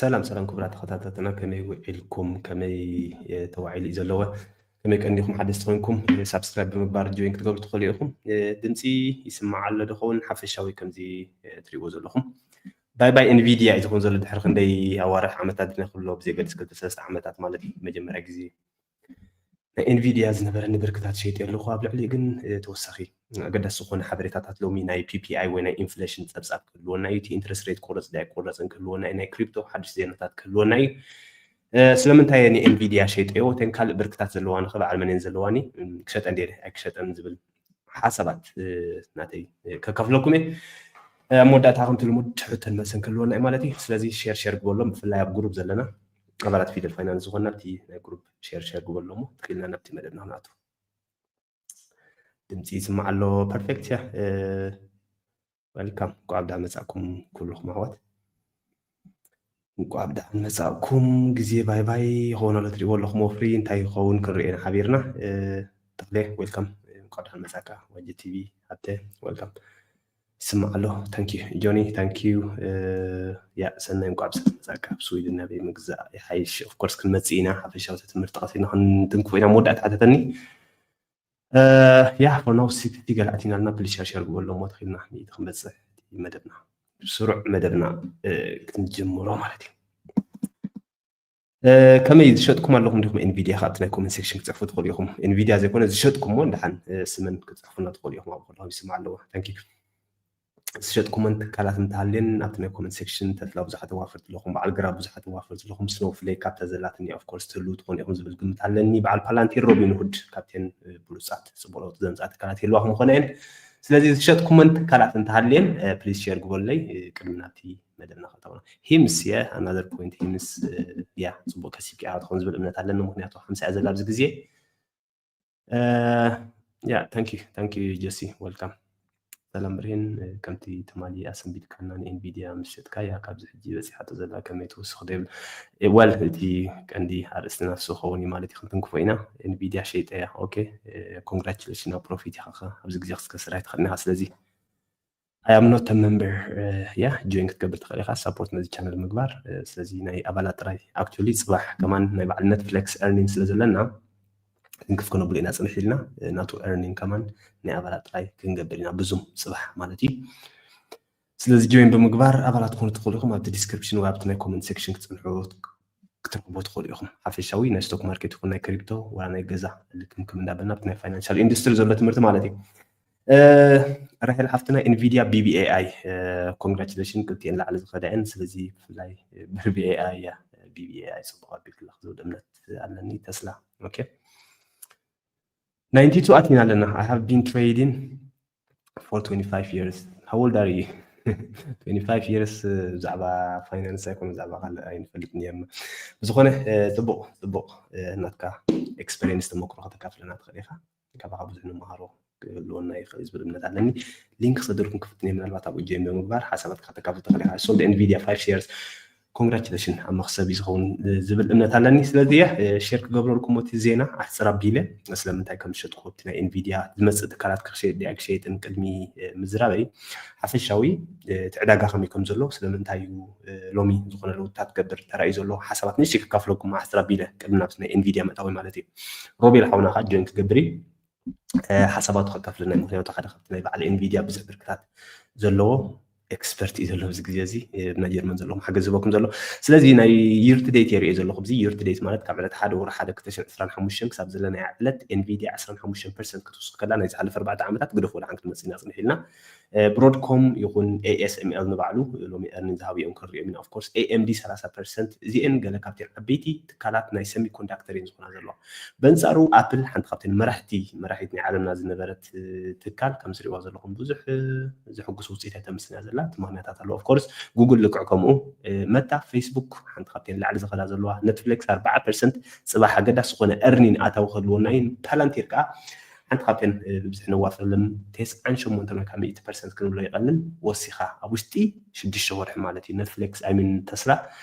ሰላም ሰላም ክቡራት ተኸታተልትና፣ ከመይ ውዒልኩም? ከመይ ተዋዒሉ እዩ ዘለወ? ከመይ ቀኒኹም? ሓደስቲ ኮይንኩም ሳብስክራይብ ብምግባር ጆይን ክትገብሩ ትኽእሉ ኢኹም። ድምፂ ይስማዕ ኣሎ ዶ ኸውን? ሓፈሻዊ ከምዚ ትሪእዎ ዘለኹም ባይ ባይ ኤንቪድያ እዩ ዝኾን ዘሎ። ድሕሪ ክንደይ ኣዋርሕ ዓመታት ድና ክብሎ ብዘይገድስ ክልተ ሰለስተ ዓመታት ማለት እዩ። መጀመርያ ግዜ ናይ ኤንቪድያ ዝነበረኒ ብርክታት ሸይጠ ኣለኹ። ኣብ ልዕሊ ግን ተወሳኺ ኣገዳሲ ዝኾነ ሓበሬታታት ሎሚ ናይ ፒፒኣይ ወይ ናይ ኢንፍሌሽን ፀብፃብ ክህልወና እዩ። እቲ ኢንትረስት ሬት ቆረፅ ዳይ ቆረፅን ክህልወና እዩ። ናይ ክሪፕቶ ሓድሽ ዜናታት ክህልወና እዩ። ስለምንታይ ንኤንቪድያ ሸይጠዮ? እተን ካልእ ብርክታት ዘለዋኒ ኸ በዓል መን እየን ዘለዋኒ? ክሸጠን ድየ ኣይክሸጠን ዝብል ሓሳባት ናተይ ከካፍለኩም እየ። ኣብ መወዳእታ ከምቲ ልሙድ ሕቶን መልሰን ክህልወና እዩ ማለት እዩ። ስለዚ ሼር ሼር ግበሎም፣ ብፍላይ ኣብ ግሩፕ ዘለና ኣባላት ፊደል ፋይናንስ ዝኾንና ኣብቲ ናይ ግሩፕ ሼር ሼር ግበሎም፣ ትኽኢልና ናብቲ መደብና ክንኣቱ። ድምፂ ይስማዕ ኣሎ። ፐርፌክት እያ። ዌልካም፣ እንኳዕ ብደሓን መፃእኩም ኩልኹም ኣሕዋት። እንኳዕ ብደሓን መፃእኩም። ግዜ ባይ ባይ ይኸውን ኣሎ፣ ትሪእዎ ኣለኹም ወፍሪ እንታይ ይኸውን ክንርኢ ኢና ሓቢርና። ተኽሌ ዌልካም፣ እንኳዕ ብደሓን መፃእካ። ዋጀ ቲቪ ሃብተ ዌልካም። ይስማዕ ኣሎ። ታንኪዩ ጆኒ፣ ታንኪዩ። ያ ሰናይ፣ እንኳዕ ብሰላም መፃእካ። ኣብ ስዊድን ናበይ ምግዛእ ይሓይሽ? ኦፍኮርስ ክንመፅእ ኢና፣ ሓፈሻዊ ትምህርቲ ቀሲና ክንትንክፎ ኢና። መወዳእታ ሓተተኒ። ያ ፎር ናው ሲክስቲ ገለ ኣቲና ኣለና። ፕሊስ ሸር ሸር ግበሎ እሞ ተኺልና ሚእቲ ክንበፅሕ እቲ መደብና፣ ስሩዕ መደብና ክንጅምሮ ማለት እዩ። ከመይ ዝሸጥኩም ኣለኹም ዲኹም? ኤንቪድያ ካብቲ ናይ ኮመንት ሴክሽን ክፅሕፉ ትኽእሉ ኢኹም። ኤንቪድያ ዘይኮነ ዝሸጥኩሞ እንደሓን ስመን ክፅሕፉና ትኽእሉ ኢኹም። ኣብ ከለኹም ይስማዕ ኣለዎ። ታንኪዩ። ዝሸጥኩመን ትካላት እንተሃልየን ኣብቲ ናይ ኮመንት ሴክሽን። ተስላ ብዙሓት ኣዋፈርቲ ኣለኹም፣ በዓል ግራብ ብዙሓት ኣዋፈርቲ ኣለኹም። ስኖፍሌክ ካብታ ዘላትኒ ኦፍኮርስ ትህልው ትኾኑ ኢኹም ዝብል ግምት ኣለኒ። በዓል ፓላንቲር፣ ሮቢንሁድ ካብተን ብሉፃት ፅቡቅ ለውጢ ዘምፃ ትካላት ይህልዋ ከምኾነ እየን። ስለዚ ዝሸጥኩመን ትካላት እንተሃልየን ፕሊስ ሼር ግበለይ ቅድሚ ናብቲ መደብና ከተውና። ሂምስ የ ኣናዘር ፖይንት፣ ሂምስ ያ ፅቡቅ ከሲብኪ ኢኻ ትኸውን ዝብል እምነት ኣለኒ። ምክንያቱ ሓምሳ እያ ዘላ ኣብዚ ግዜ። ያ ታንኪዩ ታንኪዩ ጀሲ ዌልካም። ሰላም ብርሂን፣ ከምቲ ትማሊ ኣሰንቢድካና ንኤንቪድያ ምስ ሸጥካ እያ ካብዚ ሕጂ በፂሓቶ ዘላ ከመይ ትውስኽ ዶ ይብል። ወል እቲ ቀንዲ ኣርእስትና ንሱ ክኸውን እዩ ማለት እዩ። ክንትንክፎ ኢና። ኤንቪድያ ሸይጠ እያ። ኦኬ፣ ኮንግራቹሌሽን። ኣብ ፕሮፊት ኢኻ ኣብዚ ግዜ ክትከስር ኣይትኽእልን ኢኻ። ስለዚ I am not a member። ያ ጆይን ክትገብር ትኽእል ኢኻ፣ ሳፖርት ነዚ ቻነል ምግባር። ስለዚ ናይ ኣባላት ጥራይ። ኣክቹሊ ፅባሕ ከማን ናይ በዓል ኔትፍሌክስ ኤርኒንግ ስለ ዘለና ክንክፍ ከነብሎ ኢና ፅንሕ ኢልና። ናቱ ኤርኒንግ ከማን ናይ ኣባላት ጥራይ ክንገብር ኢና ብዙም ፅባሕ ማለት እዩ። ስለዚ ጆይን ብምግባር ኣባላት ክኾኑ ትኽእሉ ኢኹም። ኣብቲ ዲስክሪፕሽን ወይ ኣብቲ ናይ ኮመንት ሴክሽን ክትፅንሑ ክትረኽቦ ትኽእሉ ኢኹም። ሓፈሻዊ ናይ ስቶክ ማርኬት ይኹን ናይ ክሪፕቶ ዋላ ናይ ገዛ ልክምክም እንዳበልና ኣብቲ ናይ ፋይናንሻል ኢንዱስትሪ ዘሎ ትምህርቲ ማለት እዩ። ራሄል ሓፍትና፣ ኤንቪድያ ቢቢኤኣይ። ኮንግራቹሌሽን፣ ክልቲኤን ላዕሊ ዝኸዳ እየን። ስለዚ ብፍላይ ብቢኤኣይ እያ፣ ቢቢኤኣይ ፅቡቕ ኣቢልክላ ዝብል እምነት ኣለኒ። ተስላ ኦኬ። ናይንቲ ቱ ኣቲና ኣለና። I have been trading for twenty five years. How old are you? Twenty five years። ብዛዕባ ፋይናንስ ኣይኮነ፣ ብዛዕባ ካልእ ኣይንፈልጥ ነርና። ብዝኾነ ፅቡቕ ፅቡቕ ናትካ ኤክስፔሪንስ ተመክሮ ከተካፍለና ትኽእል ኢኻ። ካባኻ ብዙሕ ንመሃሮ ክህልወና ይኽእል ዝብል እምነት ኣለኒ። ሊንክ ክሰደልኩም ክፍትን እየ፣ ምናልባት ኣብኡ ጆይን ብምግባር ሓሳባት ከተካፍል ትኽእል ኢኻ። ሶልድ ኤንቪድያ ፋይቭ ሼርስ። ኮንግራቹሌሽን፣ ኣብ መኽሰብ እዩ ዝኸውን ዝብል እምነት ኣለኒ። ስለዚ እየ ሼር ክገብረልኩም እቲ ዜና ኣሕፅር ኣቢለ ስለምንታይ ከም ዝሸጥኩ ኣብቲ ናይ ኤንቪድያ ዝመፅእ ትካላት ክሸይጥ ድያ ክሸይጥን ቅድሚ ምዝራበይ ሓፈሻዊ እቲ ዕዳጋ ከመይ ከም ዘሎ ስለምንታይ እዩ ሎሚ ዝኾነ ለውጥታት ክገብር ተራእዩ ዘሎ ሓሳባት ንእሽተይ ከካፍለኩም ኣሕፅር ኣቢለ ቅድሚ ናብቲ ናይ ኤንቪድያ ምእታወይ ማለት እዩ። ሮቤል ሓውና ከዓ ጆይን ክገብር እዩ። ሓሳባቱ ከካፍለና እዩ። ምክንያቱ ሓደ ካብቲ ናይ በዓል ኤንቪድያ ብዙሕ ብርክታት ዘለዎ ኤክስፐርት እዩ ዘሎ ኣብዚ ግዜ እዚ ብናይ ጀርመን ዘለኹም ሓገዝ ዝህበኩም ዘሎ። ስለዚ ናይ ይርትዴት የርእዮ ዘለኹ። እዚ ይርትዴት ማለት ካብ ዕለት ሓደ ወርሒ ሓደ ክልተ ሽሕን ዕስራን ሓሙሽተን ክሳብ ዘለናያ ዕለት ኤንቪድያ ዕስራን ሓሙሽተን ፐርሰንት ክትውስኽ ከላ ናይ ዝሓለፈ ኣርባዕተ ዓመታት ግደፎ ደሓን ክትመፅእ ኢና ፅንሕ ኢልና። ብሮድኮም ይኹን ኤኤስኤምኤል ንባዕሉ ሎሚ ኤርኒንግ ዝሃብኦም ክንሪኦም ኢና። ኦፍኮርስ ኤኤምዲ ሰላሳ ፐርሰንት፣ እዚኤን ገለ ካብተን ዓበይቲ ትካላት ናይ ሰሚኮንዳክተር እየን ዝኾና ዘለዋ። በንጻሩ ኣፕል ሓንቲ ካብተን መራሕቲ መራሒት ናይ ዓለምና ዝነበረት ትካል ከም ዝሪእዋ ዘለኹም ብዙሕ ዘሕጉስ ውፅኢት ኣይተምስና ዘላ። እቲ ምክንያታት ኣለዎ። ኦፍኮርስ ጉግል ልክዕ ከምኡ፣ መታ፣ ፌስቡክ ሓንቲ ካብተን ላዕሊ ዝኸዳ ዘለዋ፣ ኔትፍሊክስ ኣርባዓ ፐርሰንት ፅባሕ ኣገዳሲ ዝኾነ ኤርኒንግ ኣታዊ ክህልወና እዩ። ፓላንቲር ከዓ ሓንቲ ካብተን ብብዝሒ ነዋፍረለን ተስዓን ሸሞንተን ወይ ከዓ ሚእቲ ፐርሰንት ክንብሎ ይቐልል ወሲኻ ኣብ ውሽጢ ሽዱሽተ ወርሒ ማለት እዩ። ኔትፍሊክስ ኣይሚን ተስላ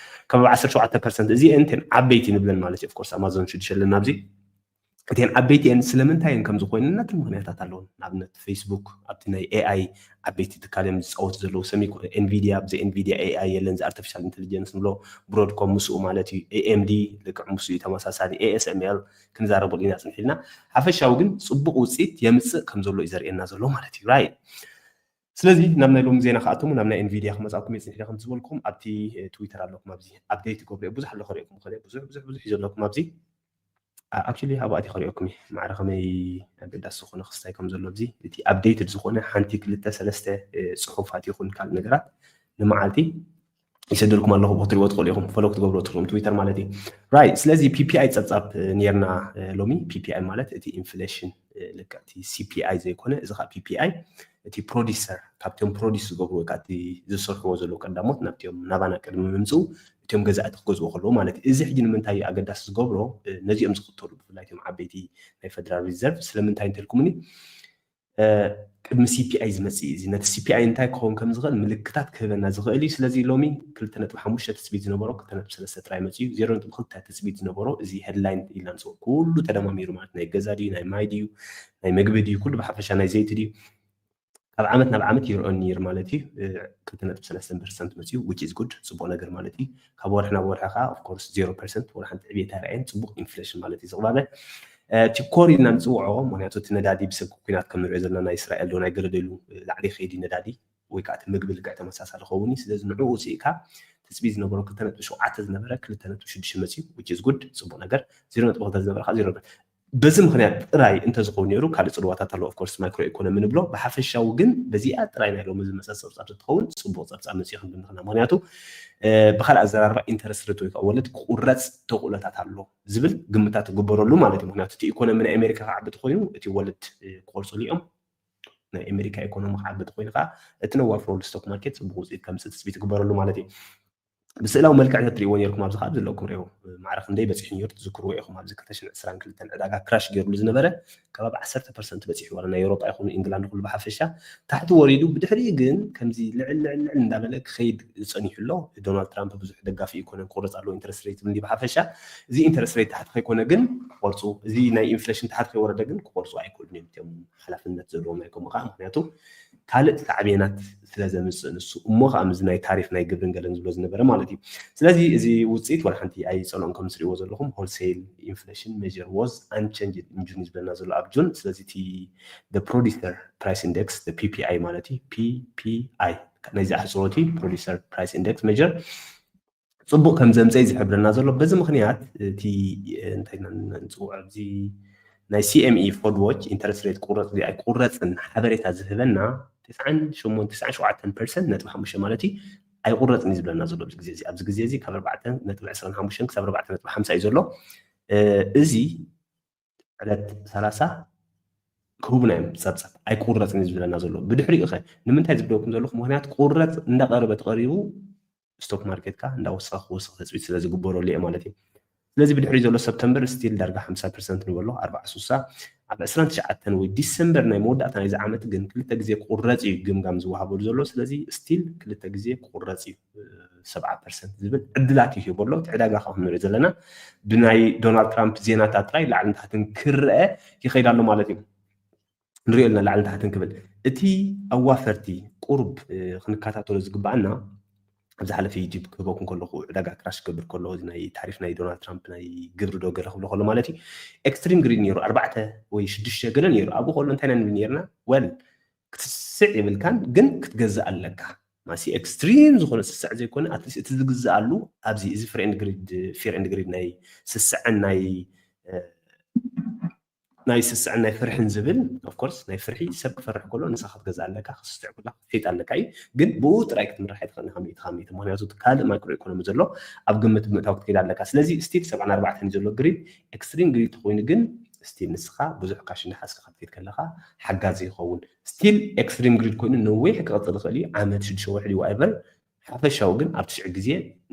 ከባቢ ዓሰርተ ሸውዓተ ፐርሰንት። እዚኤን እተን ዓበይቲ ንብለን ማለት እዩ። ኦፍኮርስ ኣማዞን ሽዱሽተ ኣለና ኣብዚ። እተን ዓበይቲ እየን። ስለምንታይ እየን ከምዚ ኮይነን እናተን ምክንያታት ኣለውን። ንኣብነት ፌስቡክ ኣብቲ ናይ ኤኣይ ዓበይቲ ትካል እዮም ዝፃወቱ ዘለዉ። ሰሚ ኤንቪዲያ፣ ብዘይ ኤንቪዲያ ኤኣይ የለን። እዚ ኣርቲፊሻል ኢንቴሊጀንስ ንብሎ ብሮድኮም ምስኡ ማለት እዩ። ኤኤምዲ ልክዕ ምስኡ እዩ ተመሳሳሊ። ኤኤስኤምኤል ክንዛረበሉ ኢና ፅንሕ ኢልና። ሓፈሻዊ ግን ፅቡቕ ውፅኢት የምፅእ ከም ዘሎ እዩ ዘርእየና ዘሎ ማለት እዩ። ራይት። ስለዚ ናብ ናይ ሎሚ ዜና ክኣትሙ ናብ ናይ ኤንቪዲያ ክመፃኩም እየ። ፅንሕ ኢለ ከምቲ ዝበልኩም ኣብቲ ትዊተር ኣለኩም ኣብዚ ኣፕዴት ይገብሩ እየ። ብዙሕ ኣሎ ከሪእኩም ይኽእል እየ። ብዙሕ ብዙሕ ብዙሕ እዩ ዘለኩም ኣብዚ። ኣክቹሊ ኣብኡ ኣቲ ከሪኦኩም እየ። ማዕረ ከመይ ኣገዳሲ ዝኾነ ክስታይ ከም ዘሎ ኣብዚ እቲ ኣፕዴትድ ዝኾነ ሓንቲ ክልተ ሰለስተ ጽሑፋት ይኹን ካልእ ነገራት ንመዓልቲ ይሰደልኩም ኣለኹ። ክትሪእዎ ትኽእሉ ኢኹም፣ ፎሎ ክትገብሩ ትኽእሉ ትዊተር ማለት እዩ። ራይት። ስለዚ ፒፒኣይ ጸብጻብ ነርና ሎሚ። ፒፒኣይ ማለት እቲ ኢንፍሌሽን ልክዕ እቲ ሲፒኣይ ዘይኮነ፣ እዚ ከዓ ፒፒኣይ እቲ ፕሮዲሰር ካብቶም ፕሮዲስ ዝገብሩ ወይ ከዓ እቲ ዝሰርሕዎ ዘለዉ ቀዳሞት ናብቲኦም ናባና ቅድሚ ምምፅኡ እቲኦም ገዛእቲ ክገዝኡ ከለዉ ማለት እዩ። እዚ ሕጂ ንምንታይ እዩ ኣገዳሲ ዝገብሮ? ነዚኦም ዝኽተሉ ብፍላይ እቲኦም ዓበይቲ ናይ ፈደራል ሪዘርቭ ስለምንታይ እንተልኩምኒ ቅድሚ ሲፒኣይ ዝመፅእ እዩ። እዚ ነቲ ሲፒኣይ እንታይ ክኸውን ከም ዝኽእል ምልክታት ክህበና ዝኽእል እዩ። ስለዚ ሎሚ ክልተ ነጥቢ ሓሙሽተ ትፅቢት ዝነበሮ ክልተ ነጥቢ ሰለስተ ጥራይ መፅኡ። ዜሮ ነጥቢ ክልተ ትፅቢት ዝነበሮ እዚ ሄድላይን ኢልና ንፅውዖ ኩሉ ተደማሚሩ ማለት ናይ ገዛ ድዩ ናይ ማይ ድዩ ናይ ምግቢ ድዩ ኩሉ ብሓፈሻ ናይ ዘይቲ ድዩ ካብ ዓመት ናብ ዓመት ይርኦ ኒር ማለት እዩ። ክልተ ነጥቢ ሰለስተ ፐርሰንት መፅኡ which is good፣ ፅቡቕ ነገር ማለት እዩ። ካብ ወርሒ ናብ ወርሒ ከዓ of course ዜሮ ፐርሰንት ወላ ሓንቲ ዕብየት ኣይረኣየን። ፅቡቕ ኢንፍሌሽን ማለት እዩ ዝቕባበ። እቲ ኮር ኢልና ንፅውዖ ምክንያቱ እቲ ነዳዲ ብሰንኪ ኩናት ከም ንሪኦ ዘለና ናይ እስራኤል ዶ ናይ ገለ ዶ ኢሉ ላዕሊ ይኸይድ እዩ ነዳዲ ወይ ከዓ እቲ ምግቢ ልክዕ ተመሳሳሊ ኸውን እዩ። ስለዚ ንዕኡ ውፅኢካ ትፅቢት ዝነበሮ ክልተ ነጥቢ ሸውዓተ ዝነበረ ክልተ ነጥቢ ሽዱሽተ መፅኡ which is good፣ ፅቡቕ ነገር። ዜሮ ነጥቢ ክልተ ዝነበረ ከዓ ዜሮ ነጥቢ በዚ ምክንያት ጥራይ እንተዝኸውን ነይሩ ካልእ ፅልዋታት ኣሎ። Of course ማይክሮ ኢኮኖሚ ንብሎ ብሓፈሻዊ ግን በዚኣ ጥራይ ናይ ሎሚ ዝመፀ ፀብፃብ ተትኸውን ፅቡቕ ፀብፃብ መፅኡ ክንብል ንኽና። ምክንያቱ ብካልእ ኣዘራርባ ኢንተረስት ሬት ወይ ከዓ ወለድ ክቁረፅ ተኽእሎታት ኣሎ ዝብል ግምታት ትግበረሉ ማለት እዩ። ምክንያቱ እቲ ኢኮኖሚ ናይ ኣሜሪካ ክዓቢ ተኮይኑ እቲ ወለድ ክቆርፅሉ እዮም። ናይ ኣሜሪካ ኢኮኖሚ ክዓቢ ተኮይኑ ከዓ እቲ ነዋፍረሉ ስቶክ ማርኬት ፅቡቕ ውፅኢት ከምፅእ ትፅቢት ትግበረሉ ማለት እዩ። ብስእላዊ መልክዕ ተትሪእዎ ነርኩም ኣብዚ ካብ ዘለኩም ሪኦ ማዕረ ክንደይ በፂሑ ነሩ ትዝክርዎ ኢኹም። ኣብዚ ክልተ ሽሕን ዕስራን ክልተን ዕዳጋ ክራሽ ገይርሉ ዝነበረ ከባቢ ዓሰርተ ፐርሰንት በፂሑ ወረ ናይ ኤውሮጳ ይኹኑ ኢንግላንድ ኩሉ ብሓፈሻ ታሕቲ ወሪዱ ብድሕሪኡ ግን ከምዚ ልዕል ልዕል ልዕል እንዳበለ ክኸይድ ፀኒሑ ኣሎ። ዶናልድ ትራምፕ ብዙሕ ደጋፊ ይኮነን ክቆርፅ ኣለዎ ኢንተረስት ሬት እንዲ ብሓፈሻ እዚ ኢንተረስት ሬት ታሕቲ ከይኮነ ግን ክቆርፁ እዚ ናይ ኢንፍሌሽን ታሕቲ ከይወረደ ግን ክቆርፁ ኣይክእሉን እዮም እቲኦም ሓላፍነት ዘለዎም ናይ ከምኡ ከዓ ምክንያቱ ካልእ ሳዕቤናት ስለ ዘምፅእ ንሱ እሞ ከዓ ምዚ ናይ ታሪፍ ናይ ግብርን ገለን ዝብሎ ዝነበረ ማለት እዩ። ስለዚ እዚ ውፅኢት ዋላ ሓንቲ ኣይፀልኦን ከም ትሪእዎ ዘለኹም wholesale inflation measure was unchanged in June ዝብለና ዘሎ ኣብ ጁን። ስለዚ እቲ producer price index ፒፒኣይ ማለት እዩ ፒፒኣይ ናይዚ ኣሕፅሮቲ producer price index measure ፅቡቕ ከም ዘምፀ እዩ ዝሕብረና ዘሎ። በዚ ምክንያት እቲ እንታይ ንፅውዖ ኣብዚ ናይ ሲኤምኢ ፎድ ዎች ኢንተረስት ሬት ቁረፅ ኣይቁረፅን ሓበሬታ ዝህበና ትስዓን ሸሞንተ ትስዓን ሸውዓተን ፐርሰንት ነጥቢ ሓሙሽተ ማለት እዩ ኣይቁረፅን እዩ ዝብለና ዘሎ ኣብዚ ግዜ እዚ። ኣብዚ ግዜ እዚ ካብ ኣርባዕተ ነጥቢ ዕስራን ሓሙሽተን ክሳብ ኣርባዕተ ነጥቢ ሓምሳ እዩ ዘሎ። እዚ ዕለት ሰላሳ ክህቡና እዮም ፀብፀብ ኣይቁረፅን እዩ ዝብለና ዘሎ። ብድሕሪኡ ኸ ንምንታይ ዝብለኩም ዘለኹ? ምክንያቱ ቁረፅ እንዳቀረበ ተቐሪቡ ስቶክ ማርኬትካ እንዳወሰኸ ክወስኽ ተፅቢት ስለ ዝግበረሉ እየ ማለት እዩ። ስለዚ ብድሕሪ ዘሎ ሰፕተምበር ስቲል ዳርጋ ሓምሳ ፐርሰንት ንበሎ ኣርባዓ ሱሳ ኣብ ዕስራን ትሽዓተን ወይ ዲሰምበር ናይ መወዳእታ ናይዚ ዓመት ግን ክልተ ግዜ ክቁረፅ እዩ ግምጋም ዝወሃበሉ ዘሎ። ስለዚ ስቲል ክልተ ግዜ ክቁረፅ እዩ ሰብዓ ፐርሰንት ዝብል ዕድላት እዩ ሂቦ ኣሎ። እቲ ዕዳጋ ካብ ንሪኦ ዘለና ብናይ ዶናልድ ትራምፕ ዜናታት ጥራይ ላዕልን ታሕትን ክረአ ይኸይድ ኣሎ ማለት እዩ። ንሪኦ ኣለና ላዕልን ታሕትን ክብል። እቲ ኣዋፈርቲ ቁሩብ ክንከታተሎ ዝግባኣና ኣብ ዝሓለፈ ዩቲብ ክህበኩም ከለኹ ዕዳጋ ክራሽ ክገብር ከሎ እዚ ናይ ታሪፍ ናይ ዶናልድ ትራምፕ ናይ ግብሪ ዶ ገለ ክብሎ ከሎ ማለት እዩ ኤክስትሪም ግሪድ ነይሩ ኣርባዕተ ወይ ሽዱሽተ ገለ ነይሩ። ኣብኡ ከሎ እንታይ ኢና ንብል ነርና? ወል ክትስስዕ የብልካን ግን ክትገዝእ ኣለካ። ማሲ ኤክስትሪም ዝኾነ ስስዕ ዘይኮነ ኣትሊስት እቲ ዝግዝኣሉ ኣብዚ እዚ ፍሬንድ ግሪድ ፊር ኤንድ ግሪድ ናይ ስስዕን ናይ ናይ ስስዕን ናይ ፍርሕን ዝብል ኦፍኮርስ ናይ ፍርሒ ሰብ ክፈርሕ ከሎ ንሳ ክትገዝእ ኣለካ ክስስዕ ኩላ ክትሸይጥ ኣለካ እዩ። ግን ብኡ ጥራይ ክትምራሕ ኣይትኽእልን ካብ ሚእቲ ካብ ሚእቲ ምክንያቱ ካልእ ማይክሮ ኢኮኖሚ ዘሎ ኣብ ግምት ብምእታው ክትከይድ ኣለካ። ስለዚ ስቲል ሰብዓን ኣርባዕተን እዩ ዘሎ ግሪድ ኤክስትሪም ግሪድ ተኮይኑ ግን ስቲል ንስኻ ብዙሕ ካሽ እንዳሓዝካ ክትከይድ ከለካ ሓጋዚ ይኸውን። ስቲል ኤክስትሪም ግሪድ ኮይኑ ነዊሕ ክቐፅል ይኽእል እዩ ዓመት ሽዱሽተ ወርሒ ዋኤቨር ሓፈሻዊ ግን ኣብ ትሽዒ ግዜ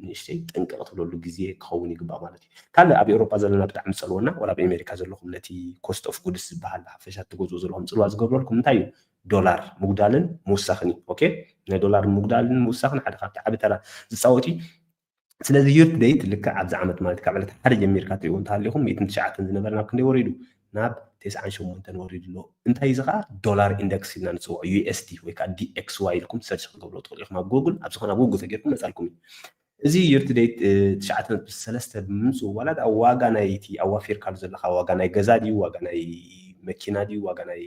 ንእሽተይ ጥንቅቕ ትብለሉ ግዜ ክኸውን ይግባእ ማለት እዩ። ካልእ ኣብ ኤውሮጳ ዘለና ብጣዕሚ ዝፀልወና ዋላ ኣብ ኣሜሪካ ዘለኹም ነቲ ኮስት ኦፍ ጉድስ ዝበሃል ብሓፈሻ እትገዝኡ ዘለኹም ፅልዋ ዝገብረልኩም እንታይ እዩ? ዶላር ምጉዳልን ምውሳኽን እዩ። ኦኬ ናይ ዶላር ምጉዳልን ምውሳኽን ሓደ ካብቲ ዓቢ ተራ ዝፃወት እዩ። ስለዚ ዩር ቱ ደይት ልክዕ ኣብዚ ዓመት ማለት ካብ ዕለት ሓደ ጀሚርካ ትሪእዎ እንተሃሊኹም ሚእትን ትሽዓተን ዝነበረ ናብ ክንደይ ወሪዱ? ናብ ተስዓን ሸሞንተን ወሪዱ ኣሎ። እንታይ እዚ ከዓ ዶላር ኢንደክስ ኢልና ንፅውዖ፣ ዩ ኤስ ዲ ወይ ከዓ ዲ ኤክስ ዋይ ኢልኩም ሰርች ክገብሮ ትኽእሉ ኢኹም ኣብ ጉግል። ኣብ ዝኾነ ኣብ ጉግል ተጌርኩም መፃልኩም እዩ። እዚ የርትዴት ትሽዓተ ነጥቢ ሰለስተ ብምምፅኡ ዋላ ኣብ ዋጋ ናይቲ ኣዋፊርካሉ ዘለካ ዋጋ ናይ ገዛ ድዩ ዋጋ ናይ መኪና ድዩ ዋጋ ናይ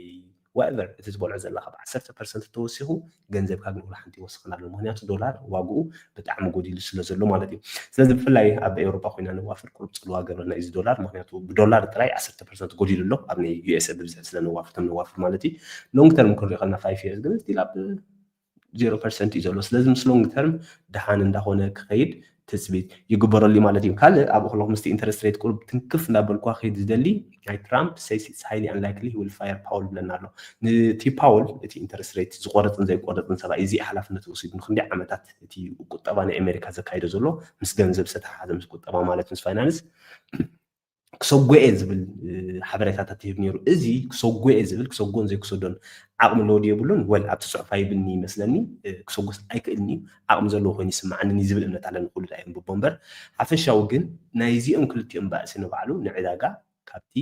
ዋቨር እቲ ዝበልዖ ዘለካ ብ ዓሰርተ ፐርሰንት ተወሲኹ ገንዘብካ ግን ወላ ሓንቲ ይወስኸና ኣሎ። ምክንያቱ ዶላር ዋግኡ ብጣዕሚ ጎዲሉ ስለ ዘሎ ማለት እዩ። ስለዚ ብፍላይ ኣብ ኤውሮፓ ኮይና ንዋፍር ቁሩብ ፅልዋ ገበና እዚ ዶላር፣ ምክንያቱ ብዶላር ጥራይ ዓሰርተ ፐርሰንት ጎዲሉ ኣሎ ኣብ ናይ ዩ ኤስ ኤ ብብዝሒ ስለ ንዋፍር ከም ንዋፍር ማለት እዩ። ሎንግ ተርም ክንሪኦ ከለና ፋይቭ ይርስ ግን ስቲል ኣብ ዜሮ ፐርሰንት እዩ ዘሎ። ስለዚ ምስ ሎንግ ተርም ደሓን እንዳኾነ ክኸይድ ትፅቢት ይግበረሉ ማለት እዩ። ካልእ ኣብኡ ከለኹ ምስቲ ኢንተረስት ሬት ቁሩብ ትንክፍ እንዳበልኳ ክኸይድ ዝደሊ ናይ ትራምፕ says it's highly unlikely he will fire Powell ብለና ኣሎ። ነቲ ፓውል እቲ ኢንተረስት ሬት ዝቆረፅን ዘይቆረፅን ሰብኣይ እዚ ሓላፍነት ወሲዱ ንክንደይ ዓመታት እቲ ቁጠባ ናይ ኣሜሪካ ዘካይዶ ዘሎ ምስ ገንዘብ ዝተተሓሓዘ ምስ ቁጠባ ማለት ምስ ፋይናንስ ክሰጎ እየ ዝብል ሓበሬታታት ይህብ ነይሩ። እዚ ክሰጎ እየ ዝብል ክሰጎን ዘይክሰዶን ዓቕሚ ኣለዎ ድዩ የብሉን? ወል ኣብቲ ፅሑፍ ኣይብልኒ ይመስለኒ። ክሰጎስ ኣይክእልን እዩ፣ ዓቕሚ ዘለዎ ኮይኑ ይስምዓኒ ዝብል እምነት ኣለኒ። ኩሉ ዳ የንብቦ እምበር ሓፈሻዊ ግን ናይዚኦም ክልቲኦም ባእሲ ንባዕሉ ንዕዳጋ ካብቲ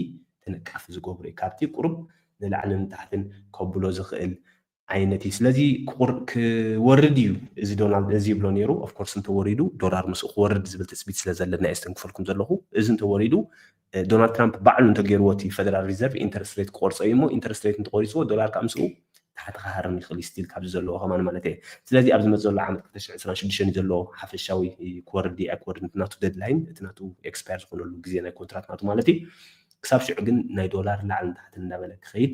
ተነቃፊ ዝገብሮ እዩ። ካብቲ ቁሩብ ንላዕልን ንታሕትን ከብሎ ዝኽእል ዓይነት እዩ። ስለዚ ክወርድ እዩ እዚ ዶናልድ እዚ ይብሎ ነይሩ። ኦፍኮርስ እንተወሪዱ ዶላር ምስኡ ክወርድ ዝብል ትፅቢት ስለ ዘለና እየ ዝተንክፈልኩም ዘለኹ። እዚ እንተወሪዱ ዶናልድ ትራምፕ ባዕሉ እንተገይርዎ እቲ ፈደራል ሪዘርቭ ኢንተረስት ሬት ክቆርፆ እዩ እሞ ኢንተረስት ሬት እንተቆሪፅዎ ዶላር ከዓ ምስኡ ታሕቲ ክሃርም ይኽእል ስቲል ካብዚ ዘለዎ ከማን ማለት እየ። ስለዚ ኣብ ዝመፅ ዘሎ ዓመት ክልተ ሽሕ ዕስራን ሽዱሽተን እዩ ዘለዎ ሓፈሻዊ ክወርድ ድዩ ኣይክወርድ እቲ ናቱ ደድላይን እቲ ናቱ ኤክስፓየር ዝኾነሉ ግዜ ናይ ኮንትራት ናቱ ማለት እዩ። ክሳብ ሽዑ ግን ናይ ዶላር ላዕልን ታሕትን እንዳበለ ክኸይድ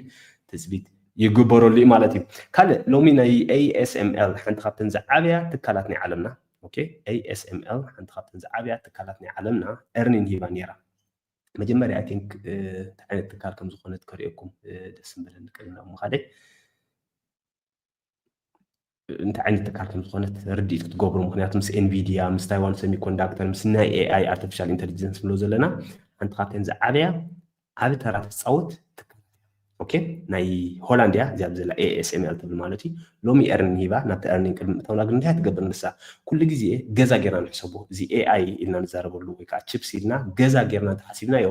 ትፅቢት ይግበረሉ እዩ ማለት እዩ። ካልእ ሎሚ ናይ ኤ ኤስ ኤም ኤል ሓንቲ ካብተን ዝዓበያ ትካላት ናይ ዓለምና ኦኬ፣ ኤ ኤስ ኤም ኤል ሓንቲ ካብተን ዝዓበያ ትካላት ናይ ዓለምና ኤርኒን ሂባ ነይራ። መጀመርያ ኣይ ቲንክ እንታይ ዓይነት ትካል ከም ዝኾነት ከርእየኩም ደስ ምበለኒ ቅድሚ ናብ ምኻደይ እንታይ ዓይነት ትካል ከም ዝኾነት ርድኢት ክትገብሩ፣ ምክንያቱ ምስ ኤንቪዲያ ምስ ታይዋን ሰሚኮንዳክተር ምስ ናይ ኤ ኣይ ኣርቲፊሻል ኢንተሊጀንስ ንብሎ ዘለና ሓንቲ ካብተን ዝዓበያ ዓቢ ተራ ትፃወት ትካል ኦኬ ናይ ሆላንድ እያ እዚኣ ዘላ ኤ ኤስ ኤም ኤል ትብል ማለት እዩ። ሎሚ ኤርኒን ሂባ ናብቲ ኤርኒን ቅድሚ ምእታውና ግን እንታይ ትገብር ንሳ ኩሉ ግዜ ገዛ ጌርና ንሕሰቦ። እዚ ኤ ኣይ ኢልና ንዛረበሉ ወይ ከዓ ቺፕስ ኢልና ገዛ ጌርና እንተሓሲብናዮ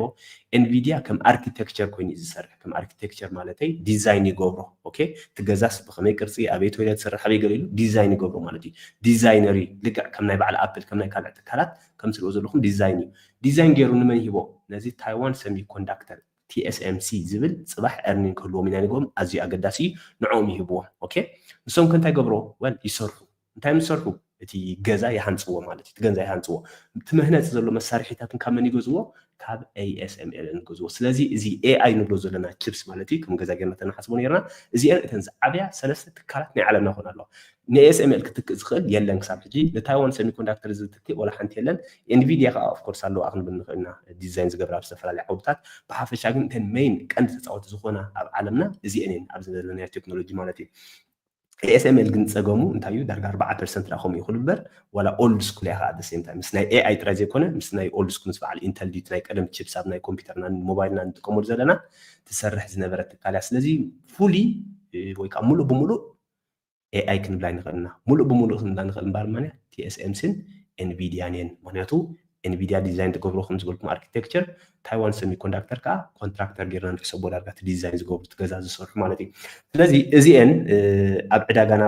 ኤንቪዲያ ከም ኣርኪቴክቸር ኮይኑ እዩ ዝሰርሕ። ከም ኣርኪቴክቸር ማለተይ ዲዛይን ይገብሮ። ኦኬ እቲ ገዛስ ብኸመይ ቅርፂ ኣበይ ቶይለት ዝሰርሕ ኣበይ ገለ ኢሉ ዲዛይን ይገብሮ ማለት እዩ። ዲዛይነር እዩ ልክዕ ከም ናይ በዓል ኣፕል ከም ናይ ካልዕ ትካላት ከም ትሪኦ ዘለኹም ዲዛይን እዩ። ዲዛይን ገይሩ ንመን ይህቦ? ነዚ ታይዋን ሰሚኮንዳክተር ቲ ኤስ ኤም ሲ ዝብል ፅባሕ ኤርኒን ክህልዎም ኢና ንግቦም ኣዝዩ ኣገዳሲ እዩ። ንዕኦም ይህብዎም። ኦኬ ንሶም ከ እንታይ ገብሮ? ወል ይሰርሑ። እንታይ ምስ ሰርሑ? እቲ ገዛ ይሃንፅዎ ማለት እዩ። እቲ ገንዛ ይሃንፅዎ። እቲ መህነፂ ዘሎ መሳርሒታትን ካብ መን ይገዝዎ? ካብ ኤ ኤስ ኤም ኤል ይገዝዎ። ስለዚ እዚ ኤ ኣይ ንብሎ ዘለና ቺፕስ ማለት እዩ ከም ገዛ ጌርና ተናሓስቦ ነርና እዚአን እተን ዝዓበያ ሰለስተ ትካላት ናይ ዓለምና ይኾና ኣለዋ። ን ኤ ኤስ ኤም ኤል ክትክእ ዝኽእል የለን ክሳብ ሕጂ። ንታይዋን ሰሚኮንዳክተር ዝትክእ ወላ ሓንቲ የለን። ኤንቪዲያ ከዓ ኦፍኮርስ ኣለዋ ክንብል ንኽእል ኢና ዲዛይን ዝገብራ ኣብ ዝተፈላለዩ ዓውድታት። ብሓፈሻ ግን እተን ሜይን ቀንዲ ተፃወቲ ዝኾና ኣብ ዓለምና እዚአን እየን ኣብዚ ዘለናዮ ቴክኖሎጂ ማለት እዩ። ኤ ኤስ ኤም ኤል ግን ፀገሙ እንታይ እዩ? ዳርጋ ኣርባዓ ፐርሰንት ዳ ከምኡ ይኽእል እምበር ዋላ ኦልድ ስኩል እያ ከዓ ደስ እንታይ ምስ ናይ ኤ ኣይ ጥራይ ዘይኮነ ምስ ናይ ኦልድ ስኩል ምስ በዓል ኢንተል ድዩ ናይ ቀደም ቺፕስ ኣብ ናይ ኮምፒውተርና ሞባይልና ንጥቀመሉ ዘለና ትሰርሕ ዝነበረት ትካል እያ። ስለዚ ፉሊ ወይ ከዓ ሙሉእ ብሙሉእ ኤ ኣይ ክንብላ ኣይንኽእልና። ሙሉእ ብሙሉእ ክንብላ ንኽእል እምበር ማንያ ቲ ኤስ ኤም ሲን ኤንቪዲያን እየን። ምክንያቱ ኤንቪዲያ ዲዛይን ትገብሮ ከም ዝበልኩም ኣርኪቴክቸር ታይዋን ሰሚኮንዳክተር ከዓ ኮንትራክተር ጌርና ንሕሰቦ ዳርጋ እቲ ዲዛይን ዝገብሩ እቲ ገዛ ዝሰርሑ ማለት እዩ። ስለዚ እዚአን ኣብ ዕዳጋና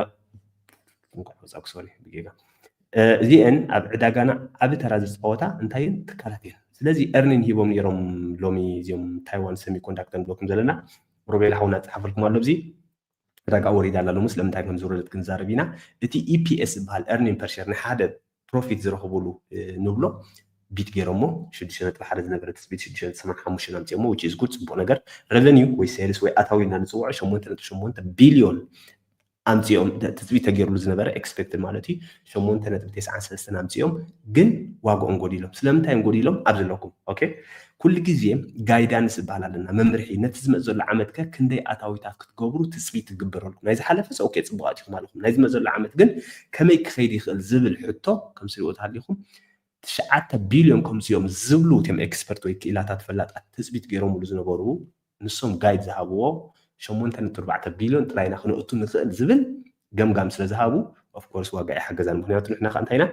ሶሪ ብጌጋ እዚአን ኣብ ዕዳጋና ዓቢ ተራ ዝፃወታ እንታይን ትካላት እየን። ስለዚ ኤርኒን ሂቦም ነይሮም ሎሚ እዚኦም ታይዋን ሰሚኮንዳክተር ንብለኩም ዘለና ሮቤል ሓውና ዝፀሓፈልኩም ኣሎ እዚ ዕዳጋ ወሪዳ ኣላ ሎሚ ስለምንታይ ከም ዝወረደት ክንዛረብ ኢና። እቲ ኢ ፒ ኤስ ዝበሃል ኤርኒን ፐርሸር ናይ ሓደ ፕሮፊት ዝረኽብሉ ንብሎ ቢት ገይሮሞ ሽዱሽተ ነጥቢ ሓደ ዝነበረ ትፅቢት ሽዱሽተ ነጥቢ ሰማንያ ሓሙሽተ ኣምፅኦሞ which is good ፅቡቕ ነገር። ረቨኒው ወይ ሴልስ ወይ ኣታዊ ኢልና ንፅውዖ ሸሞንተ ነጥቢ ሸሞንተ ቢልዮን ኣምፅኦም ትፅቢት ተገይርሉ ዝነበረ ኤክስፔክትድ ማለት እዩ ሸሞንተ ነጥቢ ተስዓን ሰለስተን ኣምፅኦም ግን ዋግኦም ጎዲሎም። ስለምንታይ እዮም ጎዲሎም? ኣብ ዘለኩም ኦኬ ኩሉ ግዜ ጋይዳንስ ዝበሃል ኣለና መምርሒ ነቲ ዝመፅ ዘሎ ዓመት ከ ክንደይ ኣታዊታት ክትገብሩ ትፅቢት ትግበረልኩም ናይ ዝሓለፈ ሰ ኦኬ ፅቡቃት ኢኹም ኣለኹም ናይ ዝመፅ ዘሎ ዓመት ግን ከመይ ክኸይድ ይኽእል ዝብል ሕቶ ከም ስሪኦ ተሃሊኹም ትሽዓተ ቢልዮን ከምፅኦም ዝብሉ እቶም ኤክስፐርት ወይ ክኢላታት ፈላጣት ትፅቢት ገይሮምሉ ዝነበሩ ንሶም ጋይድ ዝሃብዎ ሸሞንተ ነጥቢ ኣርባዕተ ቢልዮን ጥራይና ክነእቱ ንኽእል ዝብል ገምጋም ስለ ዝሃቡ ኦፍኮርስ ዋጋ ይሓገዛን ምክንያቱ ንሕና ከ እንታይ ኢና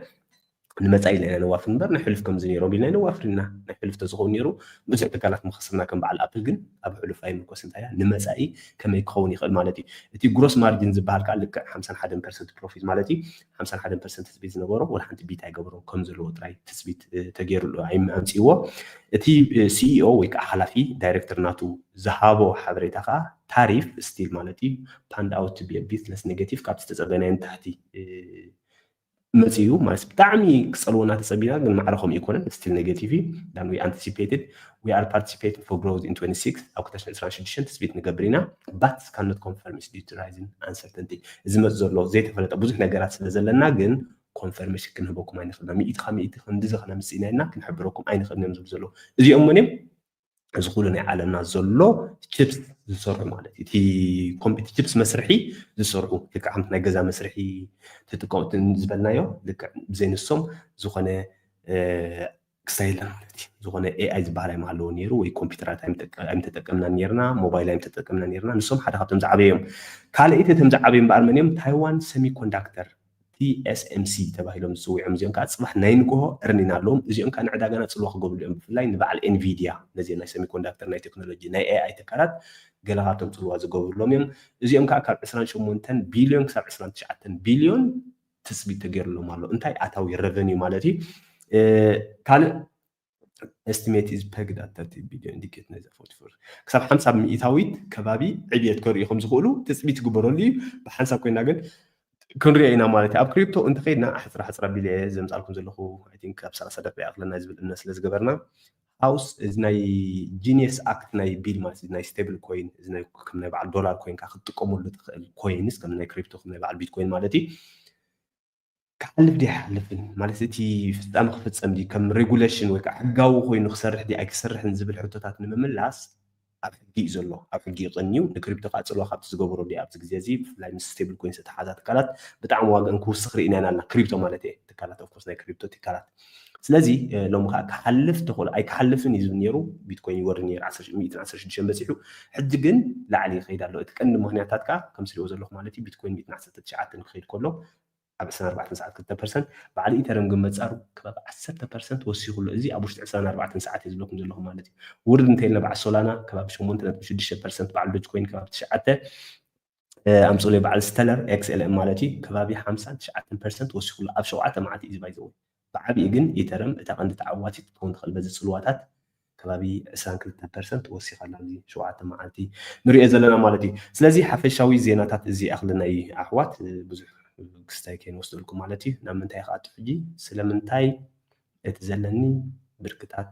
ንመፃኢ ኢልና ኢና ነዋፍር እምበር ናይ ሕሉፍ ከምዚ ነይሮም ኢልና ነዋፍር ኢና። ናይ ሕሉፍ ተዝኸውን ነይሩ ብዙሕ ትካላት ምኸስርና ከም በዓል ኣፕል ግን ኣብ ሕሉፍ ኣይምርኮስ እንታይ እያ ንመፃኢ ከመይ ክኸውን ይኽእል ማለት እዩ። እቲ gross margin ዝበሃል ከዓ ልክዕ ሓምሳን ሓደን ፐርሰንት ፕሮፊት ማለት እዩ። ሓምሳን ሓደን ፐርሰንት ትፅቢት ዝነበሮ ወላ ሓንቲ ቢት ኣይገበሮም ከም ዘለዎ ጥራይ ትፅቢት ተገይሩሉ ኣምፅእዎ። እቲ ሲኢኦ ወይ ከዓ ሓላፊ ዳይሬክተር ናቱ ዝሃቦ ሓበሬታ ከዓ ታሪፍ ስቲል ማለት እዩ panned out to be a bit less negative ካብቲ ዝተፀበናዮ ንታሕቲ መፅኡ ማለት ብጣዕሚ ክፀልወና ተፀቢና ግን ማዕረ ከምኡ ይኮነን still negative እዩ than we anticipated. We are participating for growth in twenty-six ኣብ ክልተ ሽሕን ዕስራን ሽዱሽተን ትፅቢት ንገብር ኢና but cannot confirm is due to rising uncertainty. እዚ መፅ ዘሎ ዘይተፈለጠ ብዙሕ ነገራት ስለ ዘለና ግን ኮንፈርሜሽን ክንህበኩም ኣይንኽእልና ሚእቲ ካብ ሚእቲ ክንድዚ ከነምፅእ ኢና ኢልና ክንሕብረኩም ኣይንኽእልን እዮም ዝብሉ ዘለዉ እዚኦም እውን እዮም እዚ ኩሉ ናይ ዓለምና ዘሎ ችፕስ ዝሰርሑ ማለት እዩ እቲ ኮምፒቲ ችፕስ መስርሒ ዝሰርሑ ልክዕ ከምቲ ናይ ገዛ መስርሒ ተጥቀምትን ዝበልናዮ ልክዕ ብዘይ ንሶም ዝኾነ ክስታይ የለን ማለት እዩ ዝኾነ ኤኣይ ዝበሃል ኣይምሃለዎ ነይሩ ወይ ኮምፒውተራት ኣይምተጠቀምና ነርና ሞባይል ኣይምተጠቀምና ነርና ንሶም ሓደ ካብቶም ዝዓበዮም ካልኣይቲ እቶም ዝዓበዩ እምበኣር መን እዮም ታይዋን ሰሚኮንዳክተር ቲኤስኤምሲ ተባሂሎም ዝፅውዖም እዚኦም ከዓ ፅባሕ ናይ ንግሆ እርኒና ኣለዎም እዚኦም ከዓ ንዕዳጋና ፅልዋ ክገብሩ እዮም ብፍላይ ንበዓል ኤንቪድያ ነዚ ናይ ሰሚኮንዳክተር ናይ ቴክኖሎጂ ናይ ኤኣይ ትካላት ገለ ካብቶም ፅልዋ ዝገብሩሎም እዮም እዚኦም ከዓ ካብ ዕስራን ሸሞንተን ቢልዮን ክሳብ ዕስራን ትሽዓተን ቢልዮን ትፅቢት ተገይሩሎም ኣሎ እንታይ ኣታዊ ረቨኒ ማለት እዩ ካልእ estimate is pegged at thirty billion indicate ነዚ forty-four ክሳብ ሓምሳ ሚእታዊት ከባቢ ዕብየት ከርእዩ ከም ዝኽእሉ ትፅቢት ይግበረሉ እዩ ብሓንሳብ ኮይና ግን ክንሪኦ ኢና ማለት እዩ ኣብ ክሪፕቶ እንተኸይድና ሕፅራ ሕፅራ ቢለ ዘምፃልኩም ዘለኹ ካብ ሰላሳ ደቂቃ ክለና ዝብል እምነት ስለ ዝገበርና ሃውስ እዚ ናይ ጂኒየስ ኣክት ናይ ቢል ማለት ናይ ስቴብል ኮይን ከም ናይ በዓል ዶላር ኮይንካ ክትጥቀመሉ ትኽእል ኮይንስ ከም ናይ ክሪፕቶ ከም ናይ በዓል ቢትኮይን ማለት እዩ ክሓልፍ ዲ ኣይሓልፍን ማለት እቲ ፍፃመ ክፍፀም ዲ ከም ሬጉሌሽን ወይ ከዓ ሕጋዊ ኮይኑ ክሰርሕ ዲ ኣይክሰርሕን ዝብል ሕቶታት ንምምላስ ኣብ ሕጊ እዩ ዘሎ ኣብ ሕጊ ይቐንዩ ንክሪፕቶ ከዓ ፅልዋ ካብቲ ዝገበሮ ዲ ኣብዚ ግዜ እዚ ብፍላይ ምስ ስቴብል ኮይንስ ዝተሓዛ ትካላት ብጣዕሚ ዋግአን ክውስኽ ርኢና ኢና ክሪፕቶ ማለት እየ ትካላት ኦፍኮርስ ናይ ክሪፕቶ ትካላት ስለዚ ሎሚ ከዓ ክሓልፍ ተኽእሎ ኣይክሓልፍን እዩ ዝብል ነይሩ ቢትኮይን ይወርድ ነይሩ ሚእትን ዓሰርተ ሽዱሽተን በፂሑ ሕጂ ግን ላዕሊ ይኸይድ ኣሎ እቲ ቀንዲ ምክንያታት ከዓ ከም ስሪኦ ዘለኹ ማለት እዩ ቢትኮይን ሚእትን ዓሰርተ ትሽዓተን ክኸይድ ከሎ ኣብ ዕስራን ኣርባዕተን ሰዓት ክልተ ፐርሰንት በዓል ኢተርም ግን በፃሩ ከባቢ ዓሰርተ ፐርሰንት ወሲኹ ኣሎ እዚ ኣብ ውሽጢ ዕስራን ኣርባዕተን ሰዓት እዩ ዝብለኩም ዘለኹ ማለት እዩ ውርድ እንተይልና በዓል ሶላና ከባቢ ሸሞንተ ነጥቢ ሽዱሽተ ፐርሰንት በዓል ዶጅ ኮይን ከባቢ ትሽዓተ ኣምፅኡለይ በዓል ስተለር ኤክስኤልኤም ማለት እዩ ከባቢ ሓምሳን ትሽዓተን ፐርሰንት ወሲኹ ኣሎ ኣብ ሸውዓተ መዓልቲ እዩ ዝባይዘው ብዓብዪ ግን ኢተርም እታ ቀንዲ ተዓዋቲት ክትከውን ትኽእል በዚ ፅልዋታት ከባቢ ዕስራን ክልተን ፐርሰንት ወሲኻ ኣብዚ ሸውዓተ መዓልቲ ንሪኦ ዘለና ማለት እዩ ስለዚ ሓፈሻዊ ዜናታት እዚ ኣኽልና እዩ ኣሕዋት ብዙሕ ክስታይ ከይንወስደልኩም ማለት እዩ ናብ ምንታይ ክኣቱ ሕጂ ስለምንታይ እቲ ዘለኒ ብርክታት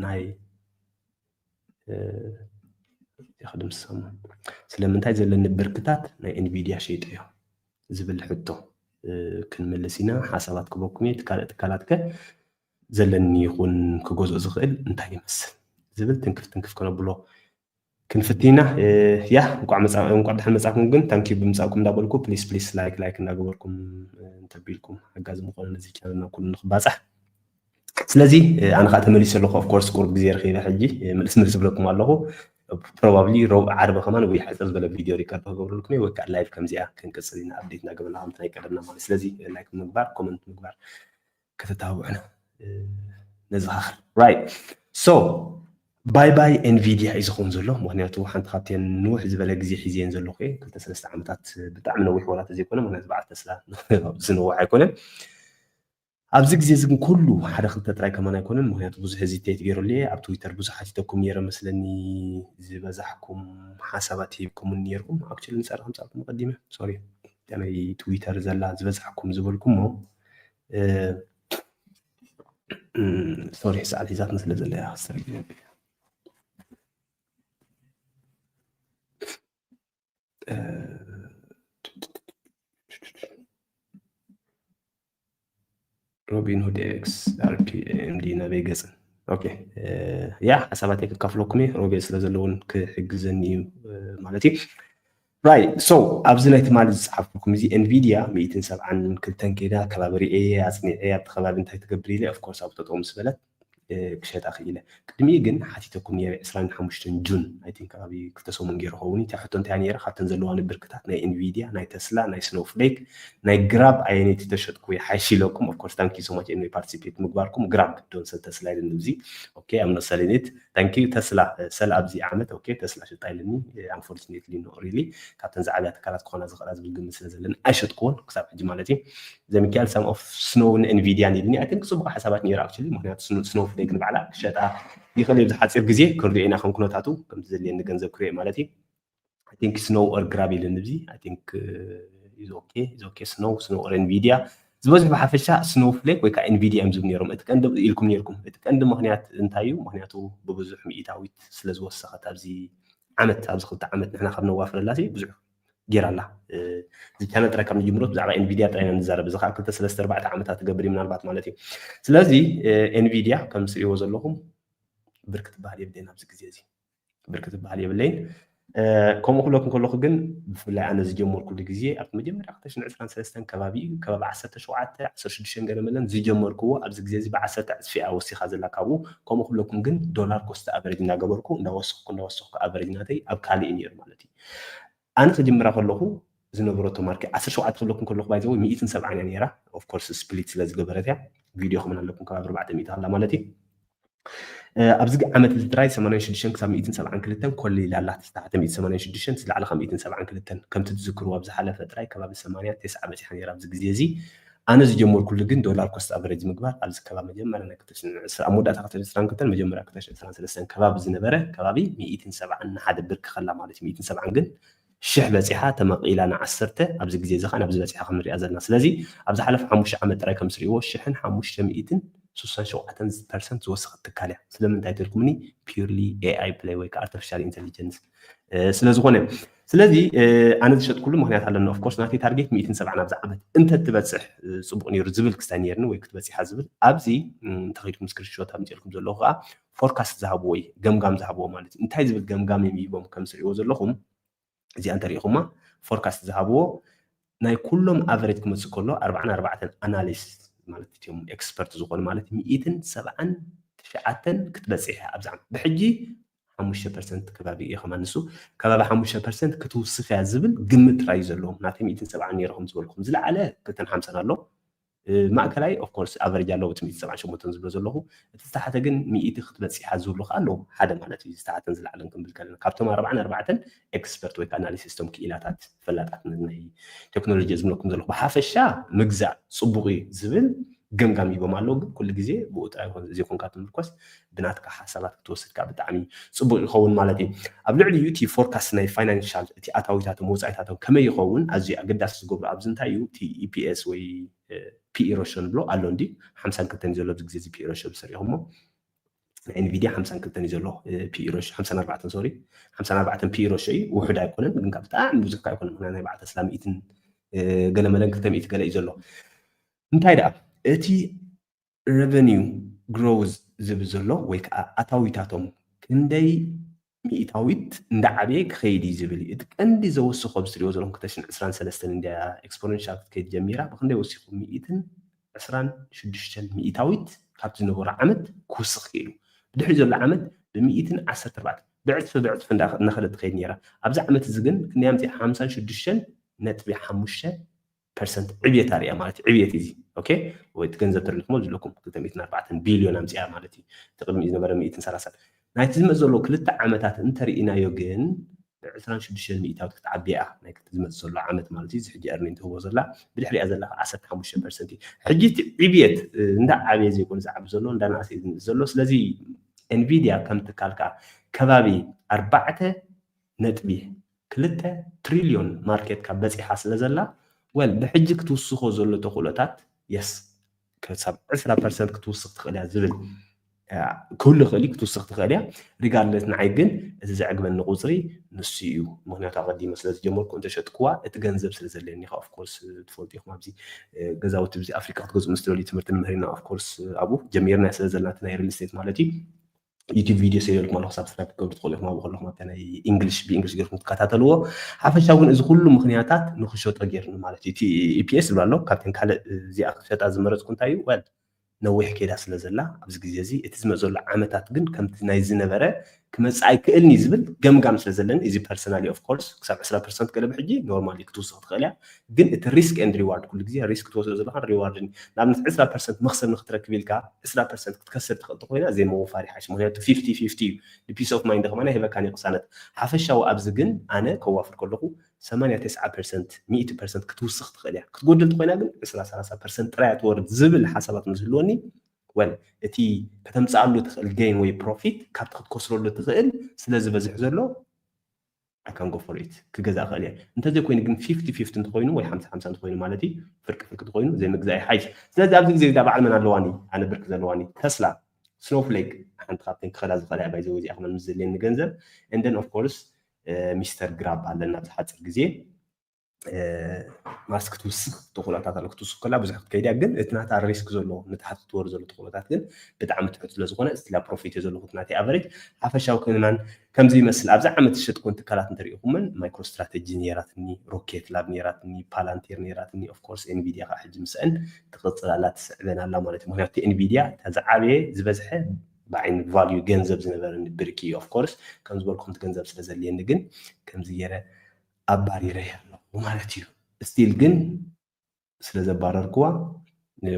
ናይ ክድምስሰሞ ስለምንታይ ዘለኒ ብርክታት ናይ ኤንቪድያ ሸይጠዮ ዝብል ሕቶ ክንምልስ ኢና ሓሳባት ክበኩም እየ ካልእ ትካላት ከ ዘለኒ ይኹን ክገዝኦ ዝኽእል እንታይ ይመስል ዝብል ትንክፍ ትንክፍ ከነብሎ ክንፍትና ያ እንኳዕ ደሓን መፃኩም ግን ታንኪዩ ብምፃኩም እንዳበልኩ ፕሊስ ፕሊስ ላይክ ላይክ እንዳገበርኩም እንተቢልኩም ሓጋዚ ምኾነ ነዚ ቻነልና ኩሉ ንክባፃሕ ስለዚ ኣነ ከዓ ተመሊሰ ኣለኹ ኦፍኮርስ ቁሩብ ግዜ ረኪበ ሕጂ ምልስ ምልስ ዝብለኩም ኣለኹ ፕሮባብሊ ሮብ ዓርቢ ከማን ወይ ሕፅር ዝበለ ቪድዮ ሪከርድ ክገብረልኩም ወይ ከዓ ላይቭ ከምዚኣ ክንቅፅል ኢና ኣፕዴት እናገበና ከምቲ ናይ ቀደምና ማለት ስለዚ ላይክ ምግባር ኮመንት ምግባር ከተተባብዑና ነዘኻኽር right so bye bye ኤንቪድያ እዩ ዝኸውን ዘሎ ምክንያቱ ሓንቲ ካብተን ንውሕ ዝበለ ግዜ ሒዘን ዘለኹ እየ ክልተ ሰለስተ ዓመታት ብጣዕሚ ነዊሕ ወላ ተዘይኮነ ምክንያቱ በዓል ተስላ ዝነውሕ ኣይኮነን ኣብዚ ግዜ እዚ ግን ኩሉ ሓደ ክልተ ጥራይ ከማን ኣይኮነን ምክንያቱ ብዙሕ ሄዚቴት ገይረሉ እየ ኣብ ትዊተር ብዙሕ ሓቲተኩም ነይረ መስለኒ ዝበዛሕኩም ሓሳባት ሂብኩምን ነይርኩም ኣክቹሊ ንፀረ ከምፃልኩም ቀዲመ ሶሪ ናይ ትዊተር ዘላ ዝበዛሕኩም ዝበልኩሞ ሶሪ ሰዓት ሒዛትና ስለ ዘላ እያ ክሰርግ ሮቢን ሁድ ኤክስ ኣርፒ ኤምዲ ናበይ ገፅን ያ ሓሳባተይ ከካፍለኩም እየ ሮቤል ስለ ዘለውን ክሕግዘኒ እዩ ማለት እዩ right so ኣብዚ ናይ ትማሊ ዝፀሓፍኩልኩም እዚ ኤንቪድያ ሚእትን ሰብዓን ክልተን ከይዳ ከባቢ ርኤየ ኣፅኒዐ ኣብቲ ከባቢ እንታይ ትገብር ኢለ ኦፍኮርስ ኣብ ጠጠው ምስ በለት ክሸጣ ክኢለ። ቅድሚኡ ግን ሓቲተኩም ነይረ ዕስራን ሓሙሽተን ጁን ኣይ ቲንክ ከባቢ ክልተ ሰሙን ገይሩ ኸውን። እታ ሕቶ እንታይ ነይረ? ካብተን ዘለዋኒ ብርክታት ናይ ኤንቪድያ፣ ናይ ተስላ፣ ናይ ስኖፍሌክ፣ ናይ ግራብ ኣየነይቲ ተሸጥኩ ይሓይሽ ኢለኩም። Of course thank you so much anyway participate ምግባርኩም። ግራብ ዶን ሰል ተስላ ኢልኒ ኣብዚ okay I'm not selling it thank you ተስላ ሰል ኣብዚ ዓመት okay ተስላ ሸጣ ኢልኒ። Unfortunately not really ካብተን ዝዓብያ ትካላት ክኾና ዝኽእላ ዝብል ግምት ስለ ዘለኒ ኣይሸጥኩዎን ክሳብ ሕጂ ማለት እዩ። ዘሚካኤል some of ስኖው ንኤንቪድያ ኢልኒ። I think ጽቡቕ ሓሳባት ነይሩ actually ምክንያቱ ስኖፍሌክ ንባዕላ ክሸጣ ይኽእል እዩ ኣብዚ ሓፂር ግዜ ክንሪኦ ኢና ከም ኩነታቱ ከምቲ ዘድልየኒ ገንዘብ ክሪኦ ማለት እዩ። I think ስኖው or ግራብ ኢልኒ እዚ I think is okay is okay ስኖው ስኖው or ኤንቪድያ ዝበዝሑ ብሓፈሻ ስኖፍሌክ ወይ ከዓ ኤንቪድያ እዮም ዝብሉ ነይሮም። እቲ ቀንዲ ኢልኩም ነይርኩም። እቲ ቀንዲ ምክንያት እንታይ እዩ? ምክንያቱ ብብዙሕ ሚእታዊት ስለ ዝወሰኸት ኣብዚ ዓመት ኣብዚ ክልተ ዓመት ንሕና ካብ ነዋፍረላ ብዙሕ ጌራ ኣላ። እዚ ቻነል ጥራይ ካብ ንጅምሮ ብዛዕባ ኤንቪድያ ጥራይ ኢና ንዛረብ። እዚ ከዓ ክልተ ሰለስተ ኣርባዕተ ዓመታት ትገብር እዩ ምናልባት ማለት እዩ። ስለዚ ኤንቪድያ ከም ትሪእዎ ዘለኹም ብርክ ትበሃል የብለይን ኣብዚ ግዜ እዚ ብርክ ትበሃል የብለይን። ከምኡ ክብለኩም ከለኹ ግን ብፍላይ ኣነ ዝጀመርኩሉ ግዜ ኣብ መጀመርያ ክልተ ሽሕን ዕስራን ሰለስተን ከባቢ እዩ ከባቢ ዓሰርተ ሸውዓተ ዓሰርተ ሽዱሽተ ገለ መለን ዝጀመርክዎ ኣብዚ ግዜ እዚ ብዓሰርተ ዕፅፊ እያ ወሲኻ ዘላ ካብኡ። ከምኡ ክብለኩም ግን ዶላር ኮስት ኣቨሬጅ እናገበርኩ እንዳወሰኽኩ እንዳወሰኽኩ ኣቨሬጅ ናተይ ኣብ ካልእ እዩ ነይሩ ማለት እዩ። ኣነ ክጅምራ ከለኹ ዝነበረቶ ማርኬት ዓሰርተ ሸውዓተ ክብለኩም ከለኹ ባይዘወ ሚእትን ሰብዓን እያ ነይራ። Of course split ስለ ዝገበረት እያ። ቪድዮ ከመን ኣለኩም ከባቢ ኣርባዕተ ሚእቲ ኣላ ማለት እዩ። ኣብዚ ዓመት እዚ ጥራይ ሰማንያን ሽዱሽተን ክሳብ ሚእትን ሰብዓን ክልተን ኮሊላ ኣላ። ዝተሓተ ሚእትን ሰማንያን ሽዱሽተን ዝለዓለ ካብ ሚእትን ሰብዓን ክልተን ከምቲ ትዝክርዎ ኣብ ዝሓለፈ ጥራይ ከባቢ ሰማንያ ተስዓ በፂሓ ነይራ ኣብዚ ግዜ እዚ። ኣነ ዝጀመርኩሉ ግን ዶላር ኮስት ኣቨሬጅ ምግባር ኣብዚ ከባቢ መጀመርያ ናይ ክልተ ሽሕን ዕስራን ኣብ መወዳእታ ክልተ ሽሕን ዕስራን ክልተን መጀመርያ ክልተ ሽሕን ዕስራን ሰለስተን ከባቢ ዝነበረ ከባቢ ሚእትን ሰብዓን ንሓደ ብርክ ከላ ማለት እዩ። ሚእትን ሰብዓን ግን ሽሕ በፂሓ ተመቒላ ንዓሰርተ ኣብዚ ግዜ እዚ ከዓ ናብዚ በፂሓ ከም ንሪኣ ዘለና። ስለዚ ኣብ ዝሓለፈ ሓሙሽተ ዓመት ጥራይ ከም ትሪእዎ ሽሕን ሓሙሽተ ሚእትን ስሳን ሸውዓተን ፐርሰንት ዝወሰኸት ትካል እያ። ስለምንታይ ተልኩምኒ? Purely ኤኣይ ፕለይ ወይ ከዓ ኣርቲፊሻል ኢንተሊጀንስ ስለ ዝኾነ። ስለዚ ኣነ ዝሸጥኩሉ ምክንያት ኣለኒ። Of course ናተይ ታርጌት ሚእትን ሰብዓን ኣብዚ ዓመት እንተ ትበፅሕ ፅቡቕ ነይሩ ዝብል ክስታይ ነይርኒ ወይ ክትበፂሓ ዝብል ኣብዚ እንተኸይድኩም ስክሪንሾት ኣምፅልኩም ዘለኹ ከዓ ፎርካስት ዝሃብዎ እዩ ገምጋም ዝሃብዎ ማለት እዩ። እንታይ ዝብል ገምጋም እዮም ሂቦም ከም ትሪእዎ ዘለኹም እዚኣ እንተሪኢኹማ ፎርካስት ዝሃብዎ ናይ ኩሎም ኣቨሬጅ ክመፅእ ከሎ ኣርባዓን ኣርባዕተን ኣናሊስት ማለት እቲኦም ኤክስፐርት ዝኾኑ ማለት ሚእትን ሰብዓን ትሽዓተን ክትበፅሕ እያ ኣብዚ ዓመት። ብሕጂ ሓሙሽተ ፐርሰንት ከባቢ እዩ ከማን ንሱ ከባቢ ሓሙሽተ ፐርሰንት ክትውስኽ እያ ዝብል ግምት ጥራይ እዩ ዘለዎም። ናተይ ሚእትን ሰብዓን ነይረ ከም ዝበልኩም ዝለዓለ ክልተን ሓምሳን ኣሎ። ማእከላይ ኦፍኮርስ ኣቨሬጅ ኣለዎ እቲ ሚእቲ ሰብዓን ሸሞንተን ዝብሎ ዘለኹ። እቲ ዝተሓተ ግን ሚእቲ ክትበፅሕ እያ ዝብሉ ከዓ ኣለዉ ሓደ ማለት እዩ ዝተሓተን ዝለዓለን ክንብል ከለና ካብቶም ኣርባዓን ኣርባዕተን ኤክስፐርት ወይ ከዓ ኣናሊሲስቶም ክኢላታት ፈላጣት ናይ ቴክኖሎጂ ዝብለኩም ዘለኹ ብሓፈሻ ምግዛእ ፅቡቕ እዩ ዝብል ገምጋም ሂቦም ኣለዉ። ግን ኩሉ ግዜ ብኡ ጥራይ ዘይኮንካ ትምርኮስ ብናትካ ሓሳባት ክትወስድ ከዓ ብጣዕሚ ፅቡቕ ይኸውን ማለት እዩ። ኣብ ልዕሊ እዩ እቲ ፎርካስት ናይ ፋይናንሻል እቲ ኣታዊታቶም ወፃኢታቶም ከመይ ይኸውን ኣዝዩ ኣገዳሲ ዝገብሩ ኣብዚ እንታይ እዩ እቲ ኢፒኤስ ወይ ፒኢ ሮሾ ንብሎ ኣሎ እንዲ ሓምሳን ክልተን እዩ ዘሎ ኣብዚ ግዜ እዚ ፒኢ ሮሾ ዝሰሪኹሞ ናይ ኤንቪድያ ሓምሳን ክልተን እዩ ዘሎ ፒኢ ሮሾ ሓምሳን ኣርባዕተን ሶሪ ሓምሳን ኣርባዕተን ፒኢ ሮሾ እዩ። ውሑድ ኣይኮነን ግን ካብ ብጣዕሚ ብዙሕ ካብ ኣይኮነን ምክንያት ናይ በዓል ተስላ ሚእትን ገለ መለን ክልተ ሚእቲ ገለ እዩ ዘሎ። እንታይ ደኣ እቲ revenue growth ዝብል ዘሎ ወይ ከዓ ኣታዊታቶም ክንደይ ሚእታዊት እንዳዓበየ ክኸይድ እዩ ዝብል እዩ። እቲ ቀንዲ ዘወስኾ ኣብዚ ትሪእዎ ዘለኹም ክልተ ሽሕን ዕስራን ሰለስተን እንድያ ኤክስፖነንሻል ክትከይድ ጀሚራ ብክንደይ ወሲኹ ሚእትን ዕስራን ሽዱሽተን ሚእታዊት ካብቲ ዝነበሮ ዓመት ክውስኽ ክኢሉ ብድሕሪ ዘሎ ዓመት ብሚእትን ዓሰርተ ኣርባዕተ ብዕፅፊ ብዕፅፊ እናኸደት ትኸይድ ነይራ። ኣብዚ ዓመት እዚ ግን ክንደይ ኣምፅኣ ሓምሳን ሽዱሽተን ነጥቢ ሓሙሽተ ፐርሰንት ዕብየት ኣርእያ ማለት እዩ። ዕብየት እዚ ኦኬ ወይ እቲ ገንዘብ ተረዲኹሞ ዝብለኩም ክልተ ሚእትን ኣርባዕተን ቢልዮን ኣምፅኣ ማለት እዩ። እቲ ቅድሚ ዝነበረ ሚእትን ሰላሳን ናይቲ ዝመፅ ዘሎ ክልተ ዓመታት እንተርኢናዮ ግን ብዕስራን ሽዱሽተን ሚእታዊት ክትዓቢ እያ ናይ ክልተ ዝመፅ ዘሎ ዓመት ማለት እዩ። እዚ ሕጂ ኤርኒንግ ትህቦ ዘላ ብድሕሪኣ ዘላ ከዓ ዓሰርተ ሓሙሽተ ፐርሰንት እዩ። ሕጂ እቲ ዕብየት እንዳዓበየ ዘይኮነ ዝዓቢ ዘሎ እንዳናእሰ እዩ ዝመፅ ዘሎ። ስለዚ ኤንቪድያ ከም ትካል ከዓ ከባቢ ኣርባዕተ ነጥቢ ክልተ ትሪልዮን ማርኬት ካብ በፂሓ ስለ ዘላ well ብሕጂ ክትውስኾ ዘሎ ተኽእሎታት የስ ክሳብ ዕስራ ፐርሰንት ክትውስኽ ትኽእል እያ ዝብል ክህሉ ይኽእል እዩ ክትውስኽ ትኽእል እያ። ሪጋርድለስ ንዓይ ግን እቲ ዘዕግበኒ ቁፅሪ ንሱ እዩ። ምክንያቱ ኣቐዲመ ስለ ዝጀመርኩ እንተሸጥክዋ እቲ ገንዘብ ስለ ዘለኒ ኢኻ ኦፍኮርስ ትፈልጡ ኢኹም ኣብዚ ገዛውቲ ብዚ ኣፍሪካ ክትገዝኡ ምስ ትደልዩ ትምህርቲ ንምህር ኢና ኦፍኮርስ ኣብኡ ጀሚርና ስለ ዘለና እቲ ናይ ሪል ስቴት ማለት እዩ። ዩቲብ ቪድዮ ሰሪረልኩም ኣለኹ ሳብስክራይብ ክትገብሩ ትኽእሉ ኢኹም ኣብኡ ከለኹም ኣብታ ናይ ኢንግሊሽ ብኢንግሊሽ ገርኩም ትከታተልዎ። ሓፈሻ እውን እዚ ኩሉ ምክንያታት ንክሸጦ ገይርኒ ማለት እዩ። እቲ ኢፒኤስ ዝብሎ ኣሎ ካብተን ካልእ እዚኣ ክሸጣ ዝመረፅኩ እንታይ እዩ well ነዊሕ ከይዳ ስለ ዘላ ኣብዚ ግዜ እዚ እቲ ዝመፅ ዘሎ ዓመታት ግን ከምቲ ናይ ዝነበረ ክመፅእ ኣይክእልን እዩ ዝብል ገምጋም ስለ ዘለኒ እዚ personally of course ክሳብ ዕስራ percent ገለ ብሕጂ normally ክትውስኽ ትኽእል እያ። ግን እቲ risk and reward ኩሉ ግዜ risk ትወስዶ ዘለኻ reward ንኣብነት ዕስራ percent መኽሰብ ንክትረክብ ኢልካ ዕስራ percent ክትከስር ትኽእል ተኮይና ዘይምውፋር ይሓይሽ። ምክንያቱ fifty fifty እዩ። ን peace of mind ከማና ይህበካን እዩ ቅሳነት። ሓፈሻዊ ኣብዚ ግን ኣነ ከዋፍር ከለኹ ሰማንያ ተስዓ percent ሚእቲ percent ክትውስኽ ትኽእል እያ። ክትጎድል ተኮይና ግን ዕስራ ሰላሳ percent ጥራይ እያ ትወርድ ዝብል ሓሳባት ምስ ዝህልወኒ well እቲ ከተምፅኣሉ ትኽእል gain ወይ profit ካብቲ ክትከስረሉ ትኽእል ስለ ዝበዝሕ ዘሎ I can go for it ክገዛእ እኽእል እየ። እንተዘይኮይኑ ግን fifty fifty እንተኮይኑ ወይ ሓምሳ ሓምሳ እንተኮይኑ ማለት እዩ ፍርቂ ፍርቂ እንተኮይኑ ዘይምግዛእ ይሓይሽ። ስለዚ ኣብዚ ግዜ እዚኣ በዓል መን ኣለዋኒ ኣነ ብርኪ ዘለዋኒ ተስላ Snowflake ሓንቲ ካብተን ክኸዳ ዝኽእላ እያ። ባይዘው እዚኣ ክመን ምስ ዘድልየኒ ገንዘብ and then of course ሚስተር ግራብ ኣለና ኣብዚ ሓፂር ግዜ ማስ ክትውስኽ ተኽእሎታት ኣሎ ክትውስኽ ከላ ብዙሕ ክትከይድ እያ ግን እቲ ናታ risk ዘሎ ንታሕቲ ትወር ዘሎ ተኽእሎታት ግን ብጣዕሚ ትሑት ስለ ዝኾነ still ኣብ profit እየ ዘለኹ እቲ ናተይ average ሓፈሻዊ ክንማን ከምዚ ይመስል። ኣብዚ ዓመት ዝሸጥኩን ትካላት እንተሪኢኹምን MicroStrategy ነይራትኒ፣ Rocket Lab ነይራትኒ፣ Palantir ነይራትኒ፣ of course Nvidia ከዓ ሕጂ ምስአን ትቕፅል ኣላ ትስዕበን ኣላ ማለት እዩ። ምክንያቱ እቲ Nvidia እታ ዝዓበየ ዝበዝሐ ብዓይኒ value ገንዘብ ዝነበረኒ ብርኪ እዩ። Of course ከም ዝበልኩም እቲ ገንዘብ ስለ ዘድልየኒ ግን ከምዚ ገይረ ኣባሪረያ ኣለኹ ማለት እዩ። Still ግን ስለ ዘባረርክዋ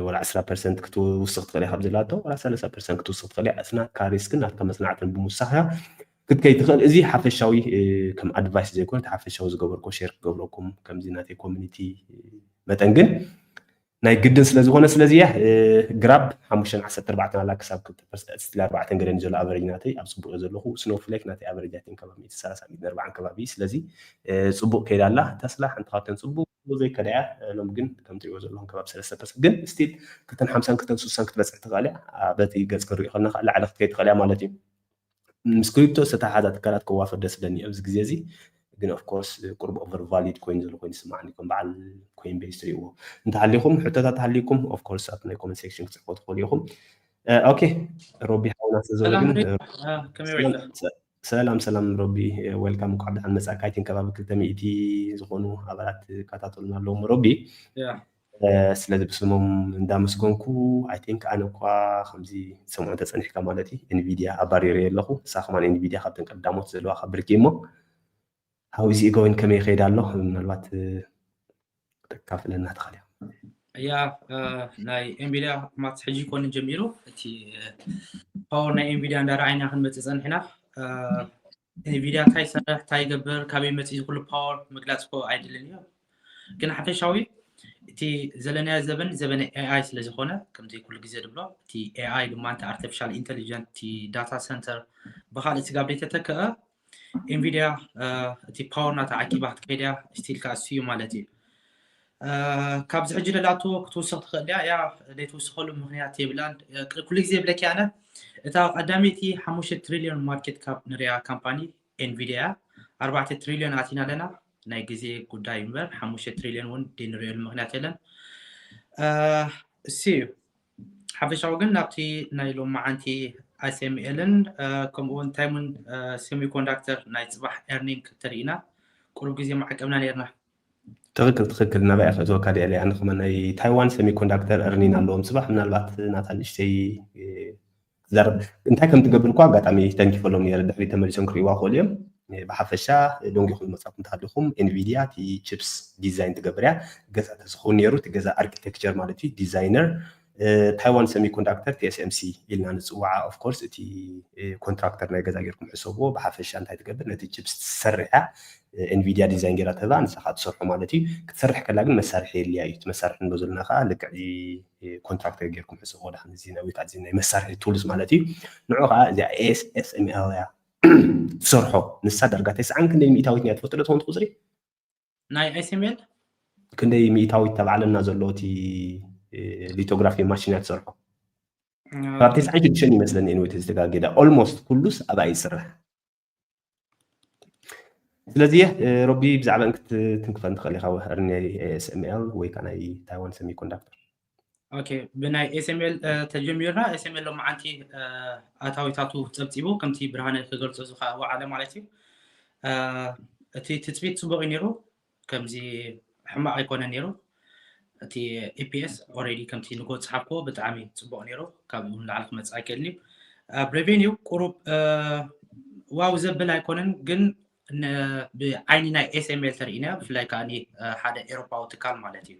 ወላ ዕስራ percent ክትውስኽ ትኽእል እያ ካብ ዘላቶ ወላ ሰላሳ percent ክትውስኽ ትኽእል እያ። እቲ ናትካ risk ን ናትካ መፅናዕትን ብምውሳኽ እያ ክትከይድ ትኽእል። እዚ ሓፈሻዊ ከም advice ዘይኮነ እቲ ሓፈሻዊ ዝገበርክዎ share ክገብረኩም ከምዚ ናተይ community መጠን ግን ናይ ግድን ስለ ዝኾነ ስለዚ እያ Grab ሓሙሽተ ዓሰርተ ኣርባዕተ ኣላ ክሳብ ክልተ percent still ኣርባዕተ ገለን ዘሎ average ናተይ ኣብ ፅቡቕ እየ ዘለኹ። Snowflake ናተይ average ኣትን ከባቢ ሚእቲ ሰላሳ ሚእቲ ኣርባዓን ከባቢ እዩ። ስለዚ ፅቡቕ ከይዳ ኣላ። ተስላ ሓንቲ ካብተን ፅቡቕ ዘይከዳ እያ ሎም ግን ከም ትሪእዎ ዘለኹም ከባቢ ሰለስተ percent ግን still ክልተን ሓምሳን ክልተን ስሳን ክትበፅሕ ትኽእል እያ። በቲ ገፅ ክንሪኦ ከለና ከዓ ላዕሊ ክትከይድ ትኽእል እያ ማለት እዩ። ምስ ክሪፕቶ ዝተተሓሓዛ ትካላት ከዋፍር ደስ ይብለኒ ኣብዚ ግዜ እዚ ግን of course ቁሩብ over valued ኮይኑ ዘሎ ኮይኑ ይስማዓኒ ከም በዓል Coinbase ትሪእዎ እንተሃሊኹም ሕቶታት ሃሊኩም of course ኣብ ናይ comment section ክትፅሕፎ ትኽእሉ ኢኹም። Okay ሮቢ ሓውና ስለ ዘሎ ግን ሰላም ሰላም ሮቢ welcome እንኳዕ ብደሓን መፃእካ። I think ከባቢ ክልተ ሚእቲ ዝኾኑ ኣባላት ይከታተሉና ኣለዉ ሮቢ። ስለዚ ብስሞም እንዳመስገንኩ I think ኣነ እኳ ከምዚ ሰምዖ ተፀኒሕካ ማለት እዩ Nvidia ኣባሪረዮ ኣለኹ። ንሳ ከማን Nvidia ካብተን ቀዳሞት ዘለዋ ካብ ብርኪ እሞ how is it going ከመይ ይኸይድ ኣሎ ምናልባት ተካፍለና ትኽእል እያ። ያ ናይ Nvidia ማት ሕጂ ይኮንን ጀሚሩ እቲ power ናይ Nvidia እንዳረኣይና ክንመፅእ ፀኒሕና። Nvidia እንታይ ይሰርሕ እንታይ ይገብር ካበይ መፅእ እዚ ኩሉ power ምግላፅ እኮ ኣይድልን እዩ። ግን ሓፈሻዊ እቲ ዘለናዮ ዘበን ዘበነ AI ስለ ዝኾነ ከምዚ ኩሉ ግዜ ድብሎ እቲ AI ድማ እቲ artificial intelligence እቲ data center ብካልእ ስጋብ ዘይተተከአ Nvidia እቲ power ናታ ዓቂባ ክትከይድ እያ still ከዓ እሱ እዩ ማለት እዩ። ካብዚ ሕጂ ደላቶ ክትውስኽ ትኽእል እያ እያ ዘይትውስኸሉ ምክንያት የብላን። ኩሉ ግዜ ብለኪ ኣነ እታ ቀዳመይቲ ሓሙሽተ trillion market cap ንሪኣ company Nvidia እያ። ኣርባዕተ trillion ኣቲና ኣለና ናይ ግዜ ጉዳይ እምበር ሓሙሽተ trillion እውን ድንሪኦሉ ምክንያት የለን። እሱ እዩ ሓፈሻዊ ግን ናብቲ ናይ ሎማዓንቲ SML ን ከምኡ እውን ታይሙን semiconductor ናይ ፅባሕ earning ተሪእና ቁሩብ ግዜ መዓቀብና ነርና። ትኽክል ትኽክል ናባይ ክእትወካ ድያ ኣነ ከማ ናይ ታይዋን semiconductor earning ኣለዎም ፅባሕ ምናልባት ናታ ንእሽተይ ዘርብ እንታይ ከም ትገብር እኳ ኣጋጣሚ ተንኪፈሎም ነረ ድሕሪ ተመሊሶም ክርእዋ ክእሉ እዮም። ብሓፈሻ ደንጊኹም መፃኩም እንተሃሊኹም Nvidia እቲ chips design ትገብር እያ። ገዛ ተዝኸውን ነይሩ እቲ ገዛ architecture ማለት እዩ designer Taiwan Semiconductor TSMC ኢልና ንፅውዓ። Of course እቲ contractor ናይ ገዛ ጌርኩም ሕሰብዎ። ብሓፈሻ እንታይ ትገብር ነቲ chips ትሰርሕ እያ። Nvidia design ጌራ ተባ ንሳ ከዓ ትሰርሖ ማለት እዩ። ክትሰርሕ ከላ ግን መሳርሒ የድልያ እዩ። እቲ መሳርሒ ንብሎ ዘለና ከዓ ልክዕ contractor ጌርኩም ሕሰብዎ። ዳሕን እዚ ናይ ወይ ከዓ እዚ ናይ መሳርሒ tools ማለት እዩ። ንዑ ከዓ እዚኣ ASML እያ ትሰርሖ። ንሳ ዳርጋ ተስዓን ክንደይ ሚእታዊት እያ ትፈልጡ ዶ ትኾን ትቁፅሪ? ናይ SML ክንደይ ሚእታዊት ተባዕለና ዘሎ እቲ lithography machine እያ ትሰርሖ? ካብ ተስዓን ሽዱሽተን ይመስለኒ anyway ተዝተጋጌዳ almost ኩሉስ ኣብኣ ይስራሕ። ስለዚ ሮቢ ብዛዕባ ክትንክፈን ትኽእል ኢኻ ወህር ናይ ASML ወይ ከዓ ናይ Taiwan Semiconductor። Okay ብናይ SML ተጀሚርና SML ሎማዓንቲ ኣታዊታቱ ፀብፂቡ ከምቲ ብርሃነ ክገልፆ ዝወዓለ ማለት እዩ። እቲ ትፅቢት ፅቡቅ እዩ ነይሩ። ከምዚ ሕማቅ ኣይኮነ ነይሩ። እቲ EPS already ከምቲ ንጎ ዝጸሓፍክዎ ብጣዕሚ ጽቡቕ ነይሩ። ካብኡ ንላዕሊ ክመጽእ ኣይክእልን እዩ። ኣብ revenue ቁሩብ ዋው ዘብል ኣይኮነን፣ ግን ብዓይኒ ናይ SML ተርእይና፣ ብፍላይ ከዓ ሓደ ኤሮፓዊ ትካል ማለት እዩ።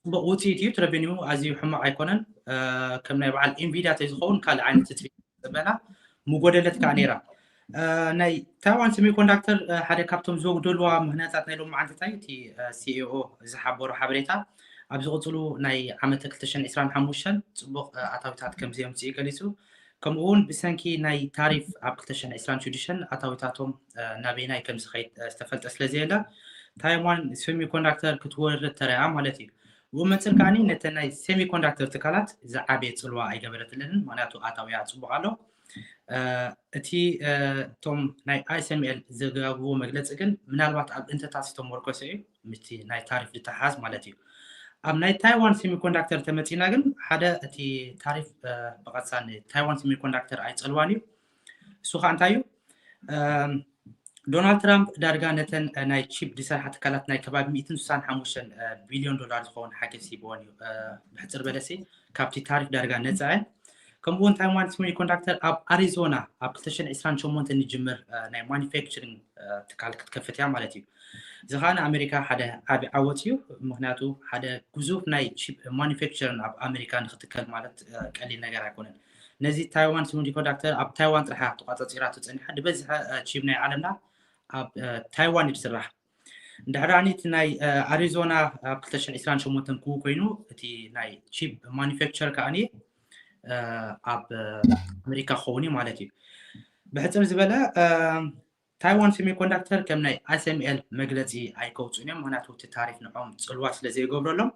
ጽቡቕ ውፅኢት እዩ። እቲ revenue ኣዝዩ ሕማቕ ኣይኮነን። ከም ናይ በዓል Nvidia ተዝኸውን ካልእ ዓይነት ትፅቢት ዝበላ ምጎደለት ከዓ ነይራ። ናይ ታይዋን ሴሚኮንዳክተር ሓደ ካብቶም ዘጉደልዋ ምክንያታት ናይ ሎማዓንቲ እንታይ እቲ CEO ዝሓበሮ ሓበሬታ ኣብ ዝቕፅሉ ናይ ዓመተ ክልተ ሽሕን ዕስራን ሓሙሽተን ፅቡቕ ኣታዊታት ከም ዘየምፅኡ ገሊፁ። ከምኡ እውን ብሰንኪ ናይ ታሪፍ ኣብ ክልተ ሽሕን ዕስራን ሽዱሽተን ኣታዊታቶም ናበይናይ ከም ዝኸይድ ዝተፈልጠ ስለ ዘየለ ታይዋን ሴሚኮንዳክተር ክትወርድ ተረያ ማለት እዩ። ብኡ መፅር ከዓኒ ነተን ናይ ሴሚኮንዳክተር ትካላት ዝዓበየ ፅልዋ ኣይገበረትለንን፣ ምክንያቱ ኣታውያ ፅቡቕ ኣሎ። እቲ እቶም ናይ SML ዘጋብዎ መግለፂ ግን ምናልባት ኣብ እንተታት ዝተመርኮሰ እዩ፣ ምስቲ ናይ ታሪፍ ዝተሓዝ ማለት እዩ። ኣብ ናይ ታይዋን ሴሚኮንዳክተር ተመፂና ግን ሓደ እቲ ታሪፍ ብቐፃ ንታይዋን ሴሚኮንዳክተር ኣይፀልዋን እዩ። እሱ ከዓ እንታይ እዩ? ዶናልድ ትራምፕ ዳርጋ ነተን ናይ ቺፕ ዝሰርሓ ትካላት ናይ ከባቢ ሚእትን ስሳን ሓሙሽተን ቢልዮን ዶላር ዝኸውን ሓገዝ ሂብዎን እዩ። ብሕፅር በለሲ ካብቲ ታሪፍ ዳርጋ ነፃ እየን። ከምኡ እውን ታይዋን ሴሚኮንዳክተር ኣብ ኣሪዞና ኣብ ክልተ ሽሕን ዕስራን ሸሞንተን ንጅምር ናይ ማኑፋክቸሪንግ ትካል ክትከፍት እያ ማለት እዩ። እዚ ከዓ ንኣሜሪካ ሓደ ዓቢ ዓወት እዩ። ምክንያቱ ሓደ ግዙፍ ናይ ቺፕ ማኑፋክቸሪንግ ኣብ ኣሜሪካ ንክትከል ማለት ቀሊል ነገር ኣይኮነን። ነዚ ታይዋን ሴሚኮንዳክተር ኣብ ታይዋን ጥራሕ ተቋፃፂራ ተፀኒሓ ዝበዝሐ ቺፕ ናይ ዓለምና ኣብ ታይዋን እዩ ዝስራሕ። እንድሕር እቲ ናይ ኣሪዞና ኣብ ክልተ ሽሕን ዕስራን ሸሞንተን ክው ኮይኑ እቲ ናይ ቺፕ ማኑፋክቸር ከዓኒ ኣብ ኣሜሪካ ክኸውን እዩ ማለት እዩ። ብሕፅር ዝበለ ታይዋን ሴሚኮንዳክተር ከም ናይ SML መግለፂ ኣይከውፅኡን እዮም፣ ምክንያቱ እቲ ታሪፍ ንዖም ፅልዋ ስለ ዘይገብረሎም።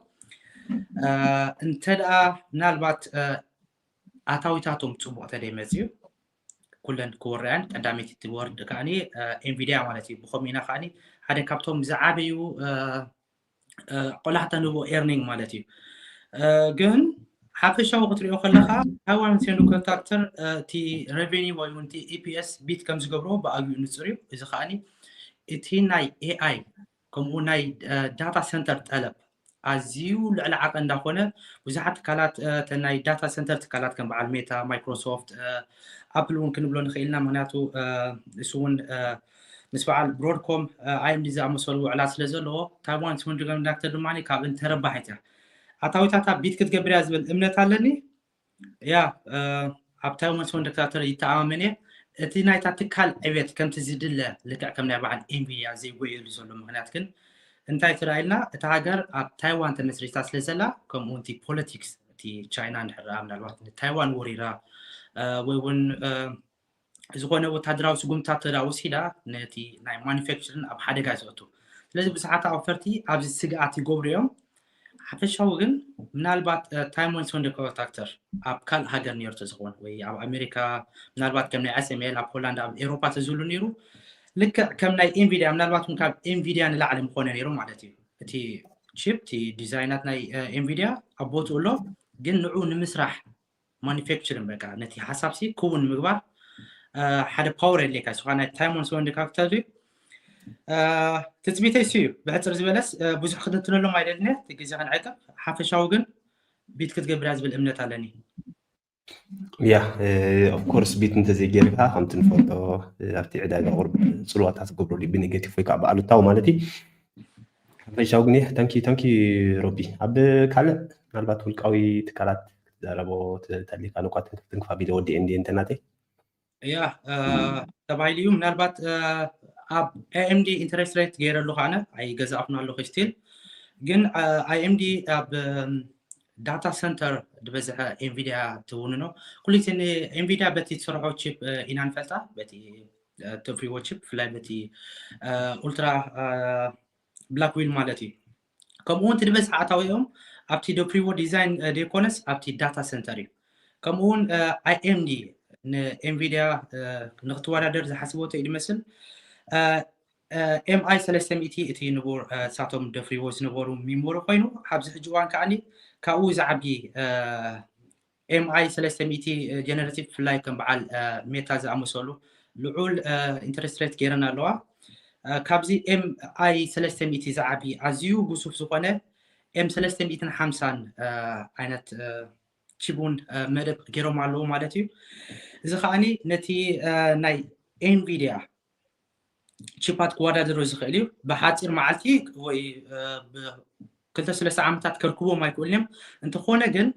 እንተ ደኣ ምናልባት ኣታዊታቶም ፅቡቕ ተደይመፅኡ ኩለን ክወርያን ቀዳመይቲ ትወርድ ከዓኒ ኤንቪዲያ ማለት እዩ። ብኸምኡ ኢና ከዓኒ ሓደ ካብቶም ዝዓበዩ ቆላሕታ ንቦ ኤርኒንግ ማለት እዩ። ግን ሓፈሻዊ ክትሪኦ ከለካ ታይዋን ሴሚኮንዳክተር እቲ ሬቨኒ ወይ እውን እቲ ኢፒኤስ ቢት ከም ዝገብሮ ብኣግኡ ንፁር እዩ። እዚ ከዓኒ እቲ ናይ ኤኣይ ከምኡ ናይ ዳታ ሰንተር ጠለብ ኣዝዩ ልዕሊ ዓቐን እንዳኾነ ብዙሓት ትካላት ናይ ዳታ ሰንተር ትካላት ከም በዓል ሜታ፣ ማይክሮሶፍት፣ ኣፕል እውን ክንብሎ ንኽእል ኢና። ምክንያቱ እሱ እውን ምስ በዓል ብሮድኮም፣ ኣይኤምዲ ዝኣመሰሉ ውዕላት ስለ ዘለዎ ታይዋን ሴሚኮንዳክተር ድማ ካብእን ተረባሒት እያ። ኣታዊታታ ቢት ክትገብር እያ ዝብል እምነት ኣለኒ። ያ ኣብ ታይዋን ሴሚኮንዳክተር ይተኣማመን እየ። እቲ ናይታ ትካል ዕቤት ከምቲ ዝድለ ልክዕ ከም ናይ በዓል ኤንቪዲያ ዘይጎየሉ ዘሎ ምክንያት ግን እንታይ ትረኣይልና? እታ ሃገር ኣብ ታይዋን ተመስሪታ ስለ ዘላ ከምኡ እቲ ፖለቲክስ እቲ ቻይና እንድሕር ምናልባት ንታይዋን ወሪራ ወይ እውን ዝኾነ ወታደራዊ ስጉምታት ተዳ ወሲዳ ነቲ ናይ ማኑፋክቸርን ኣብ ሓደጋ ዘእቱ። ስለዚ ብዙሓት ኣውፈርቲ ኣብዚ ስግኣት ይገብሩ እዮም። ሓፈሻዊ ግን ምናልባት ታይዋን ሴሚኮንዳክተር ኣብ ካልእ ሃገር ነይሩ ተዝኾን ወይ ኣብ ኣሜሪካ ምናልባት ከም ናይ ኤስኤምኤል ኣብ ሆላንድ ኣብ ኤሮፓ ተዝህሉ ነይሩ ልክዕ ከም ናይ ኤንቪዲያ ምናልባት እውን ካብ ኤንቪዲያ ንላዕሊ ምኾነ ነይሩ ማለት እዩ። እቲ ቺፕ እቲ ዲዛይናት ናይ ኤንቪዲያ ኣብ ቦትኡ ኣሎ፣ ግን ንዑ ንምስራሕ ማኑፋክቸሪንግ በቃ ነቲ ሓሳብ ሲ ክውን ምግባር ሓደ ፓወር የድልየካ። ንስኻ ናይ ታይዋን ሴሚኮንዳክተር ትፅቢተይ እሱ እዩ። ብሕፅር ዝበለስ ብዙሕ ክትንትነሎም ኣይደልን እቲ ግዜ ክንዕቅብ ሓፈሻዊ ግን ቢት ክትገብር እያ ዝብል እምነት ኣለኒ። ያ ኦፍኮርስ ቢት እንተዘይጌርካ ከምቲ ንፈልጦ ኣብቲ ዕዳጋ ቁርብ ፅልዋታት ዝገብረሉ ብኔጌቲቭ ወይ ከዓ ብኣሉታዊ ማለት እዩ። ሓፈሻዊ ግን ታንኪ ታንኪ ሮቢ ኣብ ካልእ ምናልባት ውልቃዊ ትካላት ክትዛረቦ ተሊካ ንኳትን ክፍትን ክፋ ቢለ ወዲ ኤንዲ እንተናተይ ያ ተባሂሉ እዩ። ምናልባት ኣብ ኤኤምዲ ኢንተረስት ሬት ገይረሉ ከዓነ ኣይገዛእኩን ኣለኹ ስቲል ግን ኣይኤምዲ ኣብ ዳታ ሰንተር ዝበዝሐ ኤንቪዲያ ትውንኖ ኩሉ ግዜ ንኤንቪዲያ በቲ ትሰርሖ ቺፕ ኢና ንፈልጣ በቲ ተፍሪዎ ቺፕ ብፍላይ በቲ ኡልትራ ብላክ ዊል ማለት እዩ። ከምኡ እውን ትድበዝሕ ኣታዊኦም ኣብቲ ደፍሪዎ ዲዛይን ዘይኮነስ ኣብቲ ዳታ ሰንተር እዩ። ከምኡ እውን ኣይኤምዲ ንኤንቪዲያ ንክትወዳደር ዝሓስቦ ተይ ዝመስል ኤምኣይ ሰለስተ ሚእቲ እቲ ንቡር ሳቶም ደፍሪዎ ዝነበሩ ሚሞሪ ኮይኑ ኣብዚ ሕጂ እዋን ከዓኒ ካብኡ ዝዓቢ ኤምኣይ ሰለስተ ሚእቲ ጀነሬቲቭ ብፍላይ ከም በዓል ሜታ ዝኣመሰሉ ልዑል ኢንተረስት ሬት ገይረን ኣለዋ። ካብዚ ኤምኣይ ሰለስተ ሚእቲ ዝዓቢ ኣዝዩ ግሱፍ ዝኾነ ኤም ሰለስተ ሚእትን ሓምሳን ዓይነት ቺፕ እውን መደብ ገይሮም ኣለዉ ማለት እዩ። እዚ ከዓኒ ነቲ ናይ ኤንቪዲያ ቺፓት ክወዳደሮ ዝኽእል እዩ። ብሓፂር መዓልቲ ወይ ክልተ ሰለስተ ዓመታት ከርክቦም ኣይክእሉን እዮም። እንተኾነ ግን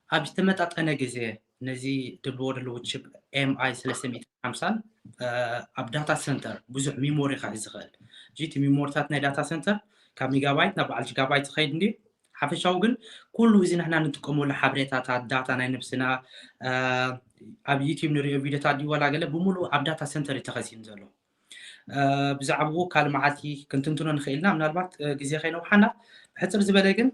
ኣብ ዝተመጣጠነ ግዜ ነዚ ድልዎ ዘለዎ ቺፕ ኤምኣይ ሰለስተ ሚእትን ሓምሳን ኣብ ዳታ ሰንተር ብዙሕ ሚሞሪ ክሕዝ ዝኽእል እቲ ሚሞሪታት ናይ ዳታ ሰንተር ካብ ሜጋባይት ናብ በዓል ጂጋባይት ዝኸይድ እንዲ ሓፈሻዊ ግን ኩሉ እዚ ንሕና ንጥቀመሉ ሓበሬታታት ዳታ ናይ ነብስና ኣብ ዩቲብ ንሪኦ ቪዲዮታት ድወላ ገለ ብምሉእ ኣብ ዳታ ሰንተር እዩ ተኸዚኑ ዘሎ። ብዛዕባኡ ካልእ መዓልቲ ክንትንትኖ ንኽእል ኢና። ምናልባት ግዜ ከይነውሓና ብሕፅር ዝበለ ግን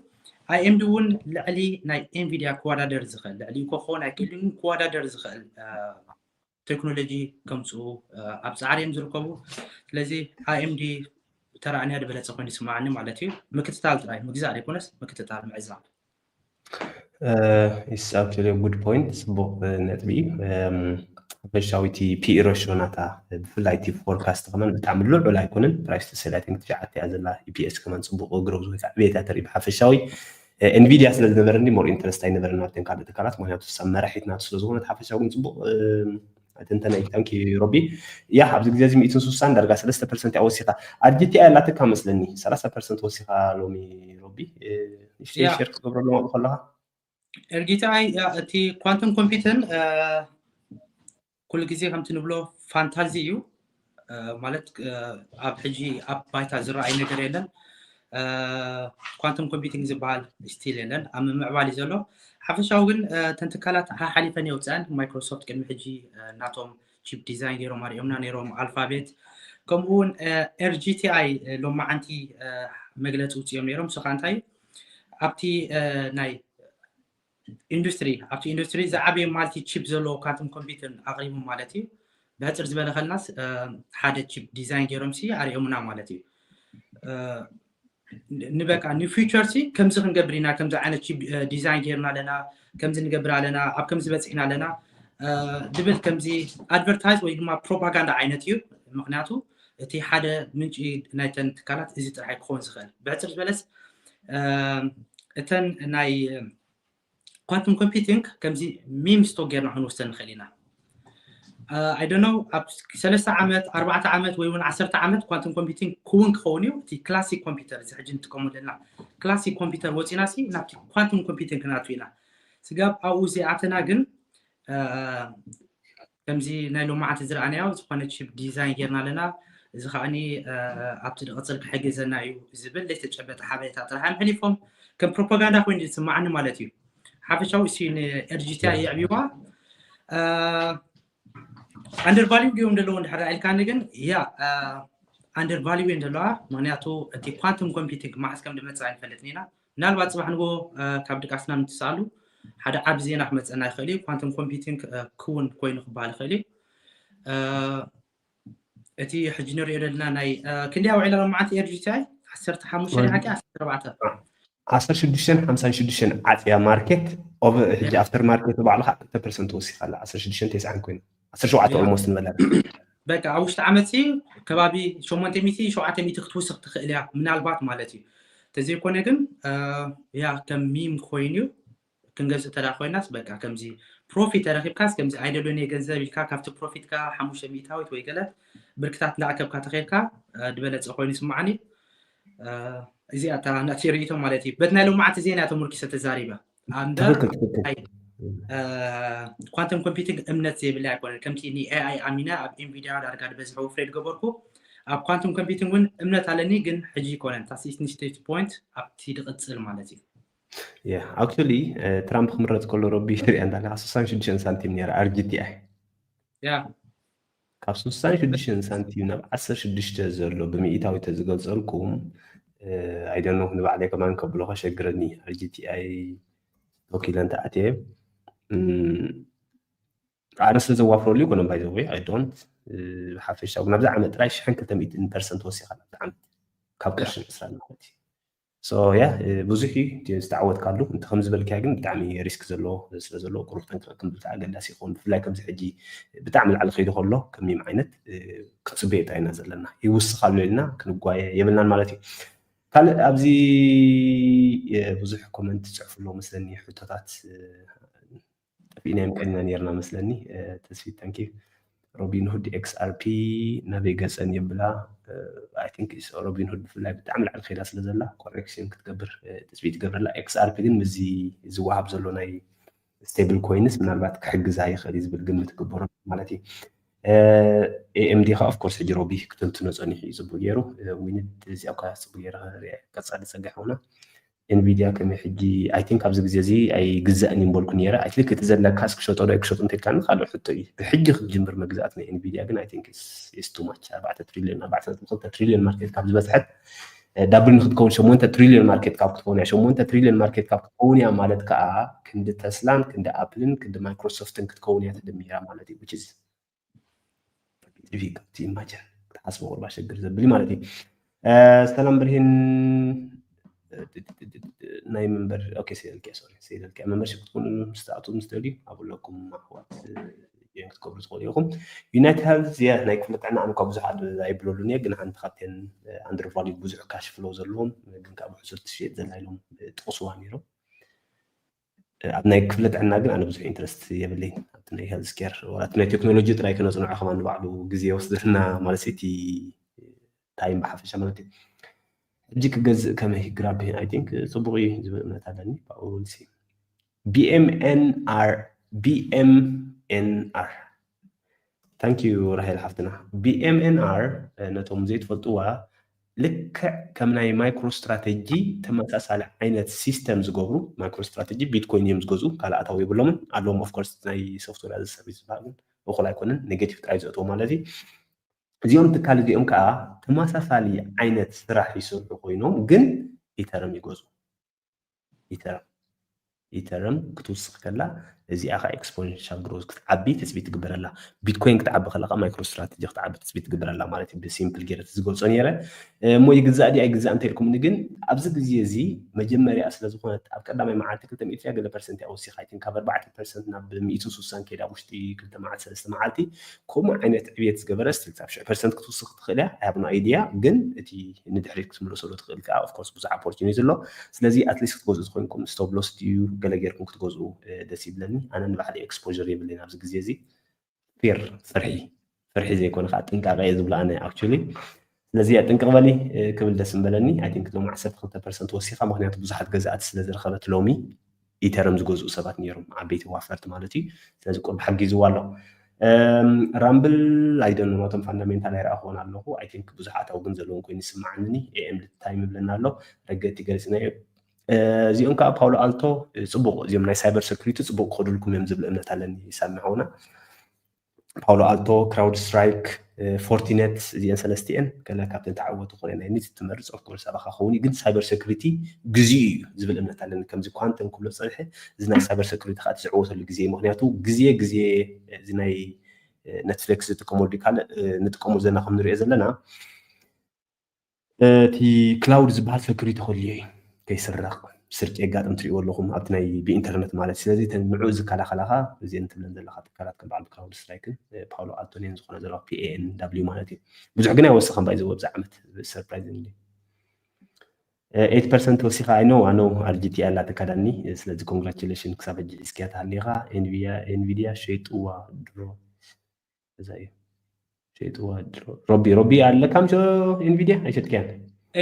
ኣይኤምዲ እውን ልዕሊ ናይ ኤንቪዲያ ክወዳደር ዝኽእል ልዕሊ ኮኾን ኣይክእልን ክወዳደር ዝኽእል ቴክኖሎጂ ከምፅኡ ኣብ ፃዕሪ እዮም ዝርከቡ። ስለዚ ኣይኤምዲ ተራእንያ ዝበለፀ ኮይኑ ይስማዓኒ ማለት እዩ። ምክትታል ጥራይ ምግዛእ ዘይኮነስ ምክትታል ምዕዛብ። It's actually a good point። ፅቡቅ ነጥቢ እዩ። ሓፈሻዊ እቲ ፒኢ ሬሾ ናታ ብፍላይ እቲ ፎርካስት ከመን ብጣዕሚ ልዑል ኣይኮነን። ፕራይስ ተሰላቲንግ ትሽዓተ እያ ዘላ። ኢፒኤስ ከመን ፅቡቅ ግሮዝ ወይ ከዓ ዕቤት እያ ተርኢ ብሓፈሻዊ። ኤንቪዲያ ስለ ዝነበረኒ ሞር ኢንተረስት ኣይነበረን ናብተን ካልእ ትካላት፣ ምክንያቱ ሰብ መራሒት ናቱ ስለ ዝኾነት። ሓፈሻዊ ግን ፅቡቅ ትንተና እዩ። ታንኪ ሮቢ። ያ ኣብዚ ግዜ እዚ ሚእትን ስሳን ዳርጋ ሰለስተ ፐርሰንት እያ ወሲኻ። ኣርጂቲኣይ ኣላትካ መስለኒ ሰላሳ ፐርሰንት ወሲኻ ሎሚ ሮቢ። ንእሽተይ ያ። ሼር ክትገብረሎም ኣብኡ ከለኻ። ኤርጊታኣይ እቲ ኳንተም ኮምፒውተር ኩሉ ግዜ ከምቲ ንብሎ ፋንታዚ እዩ። ማለት ኣብ ሕጂ ኣብ ባይታ ዝረኣይ ነገር የለን። ኳንተም ኮምፒውቲንግ ዝበሃል ስቲል የለን፣ ኣብ ምምዕባል እዩ ዘሎ። ሓፈሻዊ ግን እተን ትካላት ሓሓሊፈን የውፅአን። ማይክሮሶፍት ቅድሚ ሕጂ ናቶም ቺፕ ዲዛይን ገይሮም ኣሪኦምና ነይሮም፣ ኣልፋቤት ከምኡ እውን ኤርጂቲኣይ ሎማዓንቲ መግለፂ ውፅኦም ነይሮም። ንሱ ከዓ እንታይ ኣብቲ ናይ ኢንዱስትሪ ኣብቲ ኢንዱስትሪ ዝዓበየ ማልቲ ቺፕ ዘለዎ ኳንተም ኮምፒውተር ኣቕሪቡ ማለት እዩ። ብሕፅር ዝበለ ከልናስ ሓደ ቺፕ ዲዛይን ገይሮም ሲ ኣሪኦምና ማለት እዩ። ንበቃ ንፊቸር ሲ ከምዚ ክንገብር ኢና፣ ከምዚ ዓይነት ቺፕ ዲዛይን ገይርና ኣለና፣ ከምዚ ንገብር ኣለና፣ ኣብ ከምዚ በፂሕና ኣለና ድብል ከምዚ ኣድቨርታይዝ ወይ ድማ ፕሮፓጋንዳ ዓይነት እዩ። ምክንያቱ እቲ ሓደ ምንጪ ናይተን ትካላት እዚ ጥራሕ ክኸውን ዝኽእል። ብሕፅር ዝበለስ እተን ናይ ኳንተም ኮምፒውቲንግ ከምዚ ሚም ስቶክ ጌርና ክንወስደ ንኽእል ኢና። ኣይደኖ ኣብ ሰለስተ ዓመት ኣርባዕተ ዓመት ወይ እውን ዓሰርተ ዓመት ኳንተም ኮምፒውቲንግ ክውን ክኸውን እዩ። እቲ ክላሲክ ኮምፒውተር እዚ ሕጂ ንጥቀሙ ዘለና ክላሲክ ኮምፒውተር ወፂና ሲ ናብቲ ኳንተም ኮምፒውቲንግ ክንኣቱ ኢና። ስጋብ ኣብኡ ዘይኣተና ግን ከምዚ ናይ ሎማዓንቲ ዝረኣናዮ ዝኾነ ቺፕ ዲዛይን ጌርና ኣለና። እዚ ከዓኒ ኣብቲ ዝቕፅል ክሕግዘና እዩ ዝብል ዘይተጨበጠ ሓበሬታ ጥራሕ እዮም ሕሊፎም ከም ፕሮፓጋንዳ ኮይኑ ዝስማዓኒ ማለት እዩ። ሓፈሻዊ እሱ ንኤርጂቲያ የዕብዋ ኣንደር ቫሊዩ ድዮም ዘለዉ እንድሕር ኢልካኒ ግን ያ ኣንደር ቫሊዩ እየን ዘለዋ። ምክንያቱ እቲ ኳንተም ኮምፒውቲንግ መዓስ ከም ዝመፅእ ኣይንፈልጥን ኢና። ምናልባት ፅባሕ ንጎ ካብ ድቃስና ምትስኣሉ ሓደ ዓቢ ዜና ክመፀና ይኽእል እዩ። ኳንተም ኮምፒውቲንግ ክውን ኮይኑ ክበሃል ይኽእል እዩ። እቲ ሕጂ ንሪኦ ዘለና ናይ ክንደይ ኣውዒላ ሎማዓንቲ ኤርጂቲኣይ ዓሰርተ ሓሙሽተ ሓቂ ዓሰርተ ኣርባዕተ ዓሰርተ ሽዱሽተን ሓምሳን ሽዱሽተን ዓፅያ ማርኬት ኦቨ ሕጂ ኣፍተር ማርኬት ባዕልካ ክልተ ፐርሰንት ወሲኻ ኣላ ዓሰርተ ሽዱሽተን ተስዓን ኮይና ዓሰርተ ሸውዓተ ኦልሞስት ንበላ በቃ ኣብ ውሽጢ ዓመት ሲ ከባቢ ሸሞንተ ሚእቲ ሸውዓተ ሚእቲ ክትውስኽ ትኽእል እያ ምናልባት ማለት እዩ። ተዘይኮነ ግን ያ ከም ሚም ኮይኑ እዩ ክንገዝእ ተዳ ኮይናስ በቃ ከምዚ ፕሮፊት ተረኪብካስ ከምዚ ኣይደሎን እየ ገንዘብ ኢልካ ካብቲ ፕሮፊትካ ሓሙሽተ ሚእታዊት ወይ ገለ ብርክታት እንዳኣከብካ ተኸይድካ ዝበለፀ ኮይኑ ይስማዓኒ። እዚኣ እታ ናቲ ርእይቶ ማለት እዩ። በቲ ናይ ሎማዓንቲ ዜና ተመርኪሰ ተዛሪበ ኣምበር ትክክል ትክክል ኳንተም ኮምፒውቲንግ እምነት ዘይብለይ ኣይኮነን። ከምቲ ንኤኣይ ኣሚነ ኣብ ኤንቪዲያ ዳርጋ ዝበዝሐ ወፍሬ ዝገበርኩ ኣብ ኳንተም ኮምፒውቲንግ እውን እምነት ኣለኒ፣ ግን ሕጂ ይኮነን ታሲስኒስቴት ፖይንት ኣብቲ ድቕፅል ማለት እዩ። Yeah, actually ትራምፕ ክምረፅ ከሎ ረቢ ሪኣ እንዳለ ስሳን ሽዱሽተን ሳንቲም ነይራ ኣርጂቲኣይ ያ ካብ ስሳን ሽዱሽተን ሳንቲም ናብ ዓሰርተ ሽዱሽተ ዘሎ ብሚእታዊ ተዝገልፀልኩም ኣይደኖ ንባዕለይ ከማን ከብሎ ከሸግረኒ ኣርጂቲኣይ ቶኪለ እንተኣትየ ኣነ ስለ ዘዋፍረሉ ይኮነ ባይዘወይ ኣይዶንት ብሓፈሻ ናብዚ ዓመት ጥራይ ሽሕን ክልተ ሚእትን ፐርሰንት ወሲኻ ናብዚ ዓመት ካብ ቅርሽን ዕስራን ማለት እዩ። So yeah ብዙሕ እዩ እቲ ዝተዓወትካሉ። እንተ ከም ዝበልካያ ግን ብጣዕሚ ሪስክ ዘለዎ ስለ ዘለዎ ቁሩብ ጠንቅቕ ክንብል ኣገዳሲ ይኸውን። ብፍላይ ከምዚ ሕጂ ብጣዕሚ ላዕሊ ከይዱ ከሎ ከም ሚም ዓይነት ክትፅበዮ ጥራይ ኢና ዘለና። ይውስኻሉ ኢልና ክንጓየ የብልናን ማለት እዩ። ካልእ ኣብዚ ብዙሕ ኮመንት ትፅሕፉ ኣለዉ መስለኒ፣ ሕቶታት ጠፊእናዮም ቀኒና ነርና መስለኒ። ተስፊት፣ thank you። ሮቢንሁድ፣ ኤክስኣርፒ ናበይ ገፀን የብላ። I think Robinhood ብፍላይ ብጣዕሚ ላዕሊ ከይዳ ስለ ዘላ ኮሬክሽን ክትገብር ትፅቢት ይገብረላ። ኤክስኣርፒ ግን ምስዚ ዝወሃብ ዘሎ ናይ ስቴብል ኮይንስ ምናልባት ክሕግዛ ይኽእል እዩ ዝብል ግምት ይግበሮ ማለት እዩ። ኤኤምዲ ከዓ ኦፍኮርስ ሕጂ ሮቢ ክትንትኖ ፀኒሑ እዩ ፅቡቅ ገይሩ። ዊንድ እዚኣ እኳ ፅቡቅ ገይረ ክሪኣ። ቀፃሊ ፀጋ ይኾና። ኤንቪዲያ ከመይ ሕጂ? I think ኣብዚ ግዜ እዚ ኣይግዛእን እዩ ምበልኩ ነይረ። I think እቲ ዘለካ ክሸጦ ዶ ኣይክሸጡ እንተልካኒ ካልእ ሕቶ እዩ። ብሕጂ ክትጅምር መግዛእት ናይ ኤንቪዲያ ግን I think is too much። ኣርባዕተ ትሪሊዮን፣ ኣርባዕተ ነጥቢ ክልተ ትሪሊዮን ማርኬት ካብ ዝበፅሐት ዳብል ንክትከውን ሸሞንተ ትሪሊዮን ማርኬት ካብ ክትከውን እያ። ሸሞንተ ትሪሊዮን ማርኬት ካብ ክትከውን እያ ማለት ከዓ ክንዲ ተስላን ክንዲ ኣፕልን ክንዲ ማይክሮሶፍትን ክትከውን እያ ተደሚራ ማለት እዩ። Which is difficult to imagine፣ ክትሓስቦ ቁርባ ሸግር ዘብል ማለት እዩ። ሰላም ብርሂን፣ ናይ መንበር ኦኬ፣ ሰይደልኪያ ሶሪ፣ ሰይደልኪያ መንበርሽፕ ክትኮኑ ምስ ትኣትዉ ምስ ደልዩ ኣብለኩም ኣሕዋት ጆይን ክትገብሩ ትኽእሉ ኢኹም። ዩናይትድ ሄልዝ የ ናይ ክፍለ ጥዕና ኣነ እኳ ብዙሕ ኣይብለሉን እየ፣ ግን ሓንቲ ካብተን ኣንደርቫልዩ ብዙሕ ካሽ ፍሎው ዘለዎም ግን ካብ ብሕሱር ትሽየጥ ዘላ ኢሎም ጥቕስዋ ነይሮም። ኣብ ናይ ክፍለ ጥዕና ግን ኣነ ብዙሕ ኢንትረስት የብለይን። ኣብቲ ናይ ሄልዝ ኬር ወላ እቲ ናይ ቴክኖሎጂ ጥራይ ክነፅንዖ ከማን ንባዕሉ ግዜ ይወስደልና ማለት እቲ ታይም ብሓፈሻ ማለት እዩ። ሕጂ ክገዝእ ከመይ ግራብ I think ፅቡቅ እዩ ዝብል እምነት ኣለኒ። ብኣኡ ሲ BMNR BMNR thank you ራሄል ሓፍትና። BMNR ነቶም ዘይትፈልጥዋ ልክዕ ከም ናይ ማይክሮ ስትራተጂ ተመሳሳሊ ዓይነት ሲስተም ዝገብሩ ማይክሮ ስትራተጂ ቢትኮይን እዮም ዝገዝኡ፣ ካልእ ኣታዊ የብሎምን ኣለዎም። ኦፍኮርስ ናይ ሶፍትዌር ኣዘ ሰርቪስ ዝበሃል ግን እኩል ኣይኮነን፣ ኔጌቲቭ ጥራይ ዘእትዎ ማለት እዩ። እዚኦም ትካል እዚኦም ከዓ ተመሳሳሊ ዓይነት ስራሕ ይሰርሑ ኮይኖም ግን ኢተርም ይገዝኡ። ኢተርም ኢተርም ክትውስኽ ከላ እዚኣ ከዓ ኤክስፖኔንሻል ግሮዝ ክትዓቢ ትፅቢት ትግበረላ። ቢትኮይን ክትዓቢ ከላ ከዓ ማይክሮ ስትራተጂ ክትዓቢ ትፅቢት ትግበረላ ማለት እዩ። ብሲምፕል ገይረ ዝገልፆ ነይረ እሞ ይግዛእ ድዩ ኣይግዛእ እንተኢልኩምኒ ግን ኣብዚ ግዜ እዚ መጀመርያ ስለ ዝኾነት ኣብ ቀዳማይ መዓልቲ ክልተ ሚእቲ ገለ ፐርሰንት እያ ወሲኻ። I think ካብ ኣርባዕተ ፐርሰንት ናብ ሚእትን ስሳን ከይዳ ኣብ ውሽጢ ክልተ መዓልቲ ሰለስተ መዓልቲ ከምኡ ዓይነት ዕብየት ዝገበረ ስቲል ክሳብ ሽሕ ፐርሰንት ክትውስኽ ትኽእል እያ። I have no idea ግን እቲ ንድሕሪት ክትምለሰሉ ትኽእል ከዓ ኦፍኮርስ ብዙሕ ኦፖርቹኒቲ ኣሎ። ስለዚ ኣትሊስት ክትገዝኡ ዝኾንኩም ስቶፕ ሎስ ድዩ ገለ ጌርኩም ክትገዝኡ ደስ ይብለኒ። ኣነ ንባዕሊ ኤክስፖር የብለይን ኣብዚ ግዜ እዚ። ፊር ፍርሒ ፍርሒ ዘይኮነ ከዓ ጥንቃቐ እየ ዝብሎ ኣነ ኣክቹሊ። ስለዚ ጥንቅቕ በሊ ክብል ደስ ምበለኒ። I think ሎም ዓሰርተ ክልተ ፐርሰንት ወሲኻ ምክንያቱ ብዙሓት ገዛእቲ ስለ ዝረኸበት ሎሚ ኢተርም ዝገዝኡ ሰባት ነይሮም ዓበይቲ ዋፈርቲ ማለት እዩ። ስለዚ ቁርብ ሓጊዝዋ ኣሎ። ራምብል ኣይደኑ ናቶም ፋንዳሜንታል ኣይረኣኽዎን ኣለኹ። I think ብዙሕ ኣታዊ ግን ዘለዎም ኮይኑ ይስማዓንኒ። ኤኤምዲ ታይም ይብለና ኣሎ። ረገቲ ገሊፅናዮ። እዚኦም ከዓ ፓውሎ ኣልቶ ፅቡቅ እዚኦም ናይ ሳይበር ሰኩሪቲ ፅቡቅ ክኸዱልኩም እዮም ዝብል እምነት ኣለኒ። ሳሚ ሓውና ፓውሎ ኣልቶ፣ ክራውድ ስትራይክ፣ ፎርቲኔት እዚአን ሰለስቲአን ገለ ካብተን ተዓወቱ ኮይነ ናይ ኒት ትመርፅ ኦፍኮርስ ኣባካ ከውን ግን ሳይበር ሰኩሪቲ ግዜኡ እዩ ዝብል እምነት ኣለኒ። ከምዚ ኳንተም ክብሎ ፀንሐ እዚ ናይ ሳይበር ሰኩሪቲ ከዓ ዝዕወተሉ ግዜ እዩ። ምክንያቱ ግዜ ግዜ እዚ ናይ ኔትፍሊክስ ዝጥቀመሉ ካልእ ንጥቀሙ ዘለና ከም ንሪኦ ዘለና እቲ ክላውድ ዝበሃል ሰኩሪቲ ከልዮ እዩ ከይስረቕ ስርቂ የጋጥም ትሪእዎ ኣለኹም ኣብቲ ናይ ብኢንተርነት ማለት ስለዚ ንዑ ዝከላኸላኻ እዚአን ትብለን ዘለካ ትካላት ከም በዓል ክላውድ ስትራይክን ፓውሎ ኣልቶኒን ዝኾነ ዘለዋ ፒኤን ዳብሊው ማለት እዩ። ብዙሕ ግን ኣይወሰኸን ባይዘ ኣብዚ ዓመት ሰርፕራይዝ እንዲ ኤት ፐርሰንት ወሲኻ I know I know RGT ኣላ ተካዳኒ ስለዚ ኮንግራቹሌሽን ክሳብ ሕጂ ሒዝክያ ተሃሊኻ ኤንቪዲያ ሸይጥዋ ድሮ እዛ እዩ ሸይጥዋ ድሮ ሮቢ ሮቢ ኣለካ ምሽ ኤንቪዲያ ኣይሸጥክያን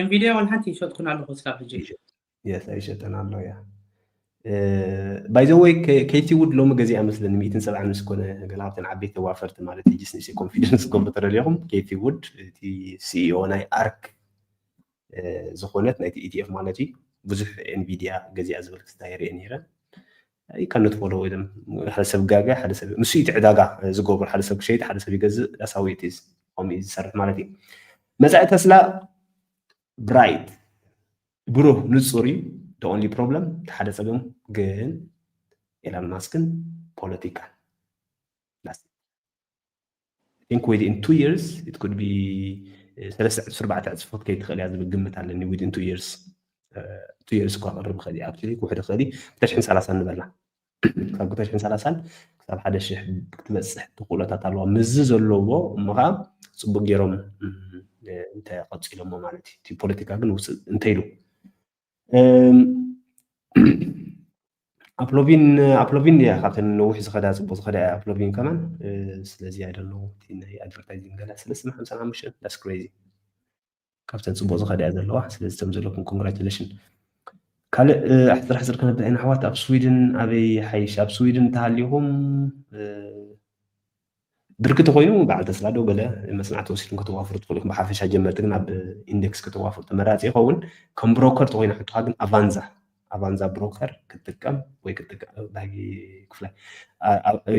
ኤንቪዲያ ዋላ ሓንቲ ይሸጥኩን ኣለኹ ስካብ ሕጂ የስ ኣይሸጠን ኣሎ ያ ባይዘወይ ኬቲ ውድ ሎሚ ገዚኣ መስለኒ ሚእትን ሰብዓን ምስ ኮነ ገለ ካብተን ዓበይቲ ተዋፈርቲ ማለት ሕጂስ ንእሽተይ ኮንፊደንስ ክገብሩ ተደሊኹም ኬቲ ውድ እቲ ሲኢኦ ናይ ኣርክ ዝኾነት ናይቲ ኢቲኤፍ ማለት እዩ ብዙሕ ኤንቪዲያ ገዚኣ ዝብል ክስታይ ሪኤ ነይረ ይካነት ፎሎ ወይ ሓደ ሰብ ጋገ ሓደ ሰብ ንሱ እቲ ዕዳጋ ዝገብር ሓደ ሰብ ክሸይጥ ሓደ ሰብ ይገዝእ that's how it is ከምኡ እዩ ዝሰርሕ ማለት እዩ መፃኢ ተስላ ብራይት ብሩህ ንፁር እዩ the only problem እቲ ሓደ ፀገም ግን ኤላን ማስክን ፖለቲካን I think within two years it could be ሰለስተ ዕፅፊ ኣርባዕተ ዕፅፊ ክትከይድ ትኽእል እያ ዝብል ግምት ኣለኒ within two years two years እኳ ክቕርብ ይኽእል እዩ actually ክውሕድ ይኽእል እዩ ብተሽሕን ሰላሳን ንበላ ካብ ክልተ ሽሕን ሰላሳን ክሳብ ሓደ ሽሕ ክትበፅሕ ተኽእሎታት ኣለዋ ምስዚ ዘለዎ እሞ ከዓ ፅቡቅ ገይሮም እንተቐፂሎሞ ማለት እዩ። እቲ ፖለቲካ ግን ውፅእ እንተኢሉ ኣፕሎቪን ኣፕሎቪን እያ ካብተን ነዊሕ ዝኸዳ ፅቡቅ ዝኸዳ እያ ኣፕሎቪን ከማን። ስለዚ ኣይደለዉ እቲ ናይ ኣድቨርታይዚንግ ገለ ሰለስተ ሓምሳ ሓሙሽተ that's crazy። ካብተን ፅቡቅ ዝኸዳ እያ ዘለዋ። ስለዚ ቶም ዘለኩም ኮንግራቹሌሽን። ካልእ ኣሕፅር ኣሕፅር ከነብል ኢና ኣሕዋት። ኣብ ስዊድን ኣበይ ሓይሽ? ኣብ ስዊድን እንተሃሊኹም ብርክቲ ኮይኑ በዓል ተስላ ዶ ገለ መፅናዕቲ ወሲድኩም ከተዋፍሩ ትኽእሉ ኢኹም። ብሓፈሻ ጀመርቲ ግን ኣብ ኢንደክስ ከተዋፍሩ ተመራፂ ይኸውን። ከም ብሮከር ተኮይና ሕቶኻ ግን ኣቫንዛ ኣቫንዛ ብሮከር ክትጥቀም ወይ ክትጥቀም ዳጊ ክፍላይ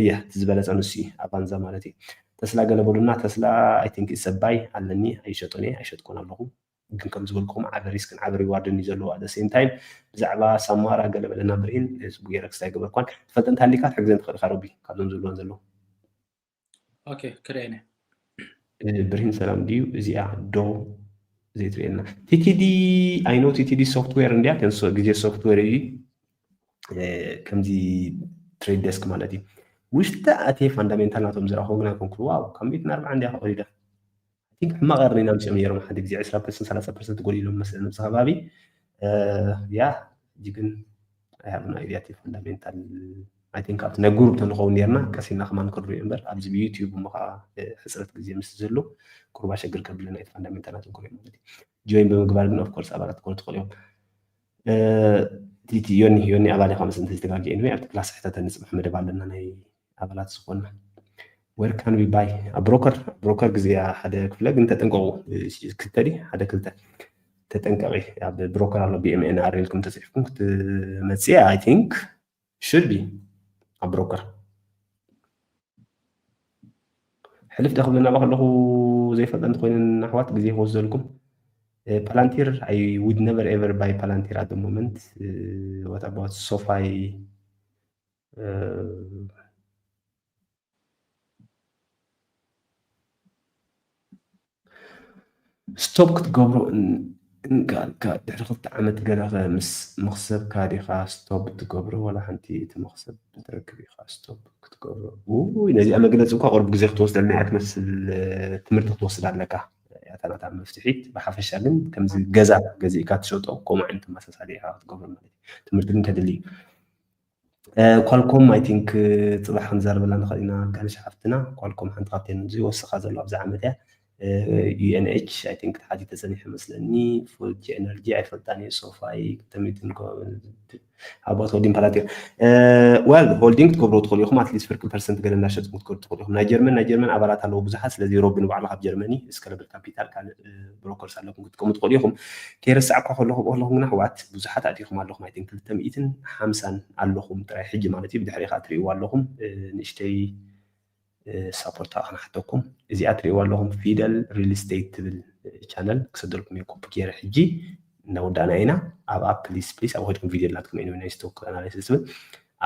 እያ እቲ ዝበለፀ ንሱ እዩ ኣቫንዛ ማለት እዩ። ተስላ ገለ በሉና። ተስላ I think it's a buy ኣለኒ ኣይሸጦን እየ ኣይሸጥኩን ኣለኹ። ግን ከም ዝበልኩም ዓቢ ሪስክን ዓቢ ሪዋርድን እዩ ዘለዎ። At the same time ብዛዕባ ሳማራ ገለ በለና ብርሂን። ጽቡቅ ገይረ ክስታይ ገበርኳን ትፈልጥ እንተ ሃሊካ ትሕግዘን ትኽእል ኢኻ ሮቢ ካብዞም ዝብልዋን ዘለዉ። ኦኬ ክርእየነ ብርሂን ሰላም ድዩ እዚኣ ዶ ዘይትርእየና? ቲቲዲ I know ቲቲዲ ሶፍትዌር እንድያ። ግዜ ሶፍትዌር እዩ ከምዚ ትሬድ ዴስክ ማለት እዩ። ውሽጢ ኣትየ ፋንዳሜንታል ናቶም ዝረኸቡ ግን ኣይኮንኩን። ዋው ካብ ሚእትን ኣርባዓን እንድያ ከቐሪዳ። I think ሕማቕ እርኒን ኣምፂኦም ነይሮም ሓደ ግዜ ዕስራ ፐርሰንት ሰላሳ ፐርሰንት ጎዲሎም መስለኒ ኣብዚ ከባቢ። ያ ሕጂ ግን I have no idea እቲ ፋንዳሜንታል I think ኣብቲ ናይ ጉሩብ ተንኸውን ነርና ቀስ ኢልና ከማን ክንሪኦ እምበር ኣብዚ ብዩቲዩብ እሞ ከዓ ሕፅረት ግዜ ምስ ዘሎ ቁሩብ ኣሸግር ከብለና እቲ ፋንዳሜንታላት ክንሪኦ ማለት እዩ። ጆይን ብምግባር ግን ኦፍኮርስ ኣባላት ክኾኑ ትኽእሉ እዮም። ቲቲ ዮኒ ዮኒ ኣባል ኢኻ መስለኒ ተጋጊ። Anyway ኣብቲ ክላስ ሕተተ ንፅብሕ መደብ ኣለና ናይ ኣባላት ዝኾንና። Where can we buy? ኣብ ብሮከር ብሮከር ግዜ ሓደ ክፍለ ግን ተጠንቀቁ። ክልተ ድዩ ሓደ ክልተ ተጠንቀቂ። ኣብ ብሮከር ኣሎ BMNR ኢልኩም ተፅሒፍኩም ክትመፅእ I think should be ኣብ ብሮከር። ሕልፍ ደ ክብለና ከለኹ ዘይፈልጠ እንተኮይነን ኣሕዋት ግዜ ክወስደልኩም። Palantir I would never ever buy Palantir at the moment. What about SoFi? Stop ክትገብሮ እንከኣልካ ድሕሪ ክልተ ዓመት ገለኸ ምስ መኽሰብካ ዲኻ stop ትገብሮ ዋላ ሓንቲ እቲ መኽሰብ እንትረክብ ኢኻ stop ክትገብሮ? ውይ ነዚኣ መግለፂ እኳ ቅርብ ግዜ ክትወስደልና እያ ትመስል። ትምህርቲ ክትወስድ ኣለካ ያታ ናታ መፍትሒት። ብሓፈሻ ግን ከምዚ ገዛ ገዚእካ ትሸጦ ከምኡ ዓይነት ተመሳሳሊ ኢኻ ክትገብሮ ማለት እዩ። ትምህርቲ ግን ተድሊ እዩ። ኳልኮም I think ፅባሕ ክንዛረበላ ንኽእል ኢና። ጋንሽ ሓፍትና ኳልኮም ሓንቲ ካብተን ዝወሰኻ ዘሎ ኣብዚ ዓመት እያ። UNH I think ተሓቲተ ፀኒሐ መስለኒ። ፉጂ ኤነርጂ ኣይፈልጣን እየ። SoFi ተሚትን about holding Palantir well holding ክትገብሩ ትኽእሉ ኢኹም። At least ፍርቂ ፐርሰንት ገለ እናሸጥኩም ክትገብሩ ትኽእሉ ኢኹም። ናይ ጀርመን ናይ ጀርመን ኣባላት ኣለዉ ብዙሓት። ስለዚ ሮቢ ንባዕሉ ካብ ጀርመኒ እስከለብል ካፒታል ካልእ ብሮከርስ ኣለኩም ክትጥቀሙ ትኽእሉ ኢኹም። ከይረሳዕኳ ከለኹ ከለኹም ግን ኣሕዋት ብዙሓት ኣእቲኹም ኣለኹም። I think ክልተ ሚእትን ሓምሳን ኣለኹም ጥራይ ሕጂ ማለት እዩ። ብድሕሪ ከዓ ትርእይዎ ኣለኹም ንእሽተይ ሳፖርት ከዓ ክነሓተኩም። እዚኣ ትርእይዋ ኣለኹም ፊደል ሪል ስቴት ትብል ቻነል ክሰደልኩም እየ ኮፒ ገይረ ሕጂ እናወዳእና ኢና። ኣብኣ ፕሊስ ፕሊስ ኣብኡ ከድኩም ቪድዮ ናትኩም ኢና ናይ ስቶክ ኣናሊሲስ ትብል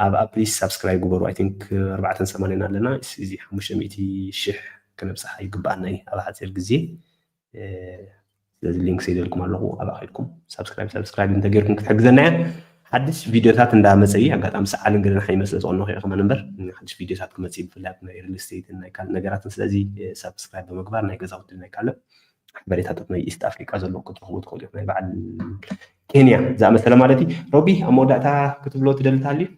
ኣብኣ ፕሊስ ሳብስክራይብ ግበሩ። I think ኣርባዕተን ሰማንያን ኣለና። እዚ ሓሙሽተ ሚእቲ ሽሕ ክነብፅሓ ይግባኣና እዩ ኣብ ሓፂር ግዜ። ስለዚ ሊንክ ሰይደልኩም ኣለኹ ኣብኣ ከድኩም ሳብስክራይብ ሳብስክራይብ እንተገይርኩም ክትሕግዘና እያ። ሓድሽ ቪድዮታት እንዳመፀ እዩ። ኣጋጣሚ ሰዓልን ገለና ሓይመ ስለ ዝቐነኹ እየ ከማን እምበር ሓድሽ ቪድዮታት ክመፅእ እዩ ብፍላይ ኣብ ናይ ሪል ስቴትን ናይ ካልእ ነገራትን። ስለዚ ሳብስክራይብ ብምግባር ናይ ገዛውቲ ናይ ካልእ ሓበሬታታት ናይ ኢስት ኣፍሪቃ ዘለዉ ክትረኽቡ ትኽእሉ ኢኹም። ናይ በዓል ኬንያ ዝኣመሰለ ማለት እዩ። ሮቢ ኣብ መወዳእታ ክትብሎ ትደሊ ተሃልዩ?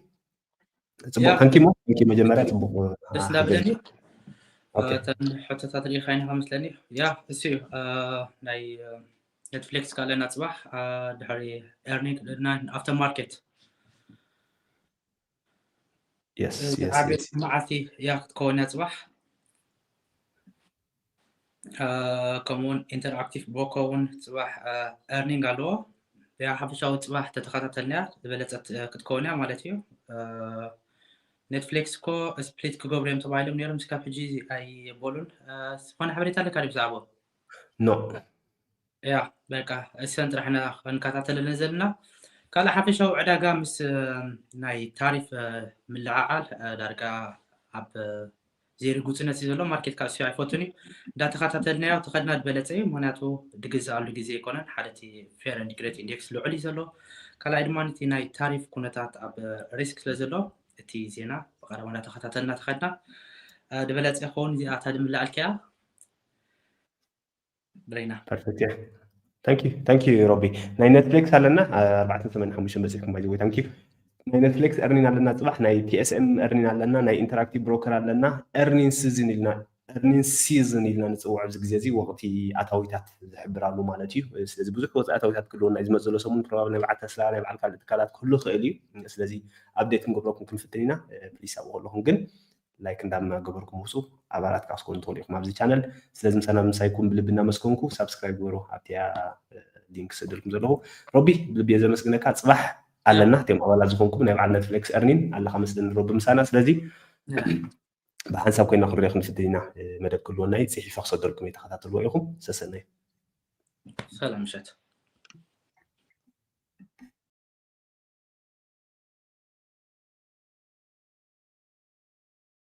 ጽቡቅ ተንኪሞ ተንኪ መጀመርያ ጽቡቅ ደስ እንዳብለኒ እተን ሕቶታት ርኢኻ ኢኻ መስለኒ። ያ እሱ እዩ ናይ ኔትፍሊክስ ካለና ጽባሕ ድሕሪ ኤርኒንግ ኣፍተር ማርኬት yes yes ዓብየት መዓልቲ እያ ክትከውን እያ ጽባሕ። ከምኡውን ኢንተርኣክቲቭ ብሮኮ እውን ጽባሕ ኤርኒንግ ኣለዎ። ያ ሓፈሻዊ ጽባሕ ተተኸታተልናያ ዝበለጸት ክትከውን እያ ማለት እዩ። ኔትፍሊክስ እኮ ስፕሊት ክገብሩ እዮም ተባሂሎም ነይሮም እስካብ ሕጂ ኣይበሉን። ዝኾነ ሓበሬታ ኣለካ ድዩ ብዛዕባኡ? ኖ ያ በቃ እሰን ጥራሕ ኢና ክንከታተለለን ዘለና። ካልእ ሓፈሻዊ ዕዳጋ ምስ ናይ ታሪፍ ምልዕዓል ዳርጋ ኣብ ዜሮ ጉፅነት እዩ ዘሎ። ማርኬት ካፕ እሱ ኣይፈቱን እዩ። እንዳተኸታተልናዮ ተኸድና ዝበለፀ እዩ። ምክንያቱ ድግዝኣሉ ግዜ ኣይኮነን። ሓደ እቲ ፌር ኤንድ ግሬት ኢንዴክስ ልዑል እዩ ዘሎ። ካልኣይ ድማ እቲ ናይ ታሪፍ ኩነታት ኣብ ሪስክ ስለ ዘሎ እቲ ዜና ብቐረባ እንዳተኸታተልና ተኸድና ዝበለፀ ይኸውን። እዚኣ እታ ድምልኣልካ እያ። ብሬና perfect yeah thank you thank you ሮቢ ናይ ኔትፍሊክስ ኣለና ኣርባዕተ ሰማንያ ሓሙሽተ በፂሕኩም by the way thank you ናይ ኔትፍሊክስ earning ኣለና ፅባሕ ናይ ቲኤስኤም earning ኣለና ናይ ኢንተራክቲቭ ብሮከር ኣለና earning season ኢልና earning season ኢልና ንፅውዖ ኣብዚ ግዜ እዚ ወቅቲ ኣታዊታት ዝሕብራሉ ማለት እዩ ስለዚ ብዙሕ ወፃኢ ኣታዊታት ክህልወና እዩ ዝመፅእ ዘሎ ሰሙን probably ናይ በዓል ተስላ ናይ በዓል ካልእ ትካላት ክህሉ ይኽእል እዩ ስለዚ update ክንገብረኩም ክንፍትን ኢና please ኣብኡ ከለኹም ግን like እንዳገበርኩም ውፁ ኣባላት ከዓ ክትኮኑ ትኽእሉ ኢኹም ኣብዚ ቻነል ስለዚ ምሳና ምሳይኩም ብልቢ እናመስገንኩ subscribe ግበሩ ኣብቲያ link ስእድልኩም ዘለኹ ሮቢ ብልቢ እየ ዘመስግነካ ፅባሕ ኣለና እቲኦም ኣባላት ዝኾንኩም ናይ በዓል ኔትፍሊክስ earning ኣለካ መስለኒ ሮቢ ምሳና ስለዚ ብሓንሳብ ኮይና ክንሪኦ ክንፍትን ኢና መደብ ክህልወና እዩ ፅሒፈ ክሰደልኩም እየ ተኸታተልዎ ኢኹም ሰሰናይ ሰላም ምሸት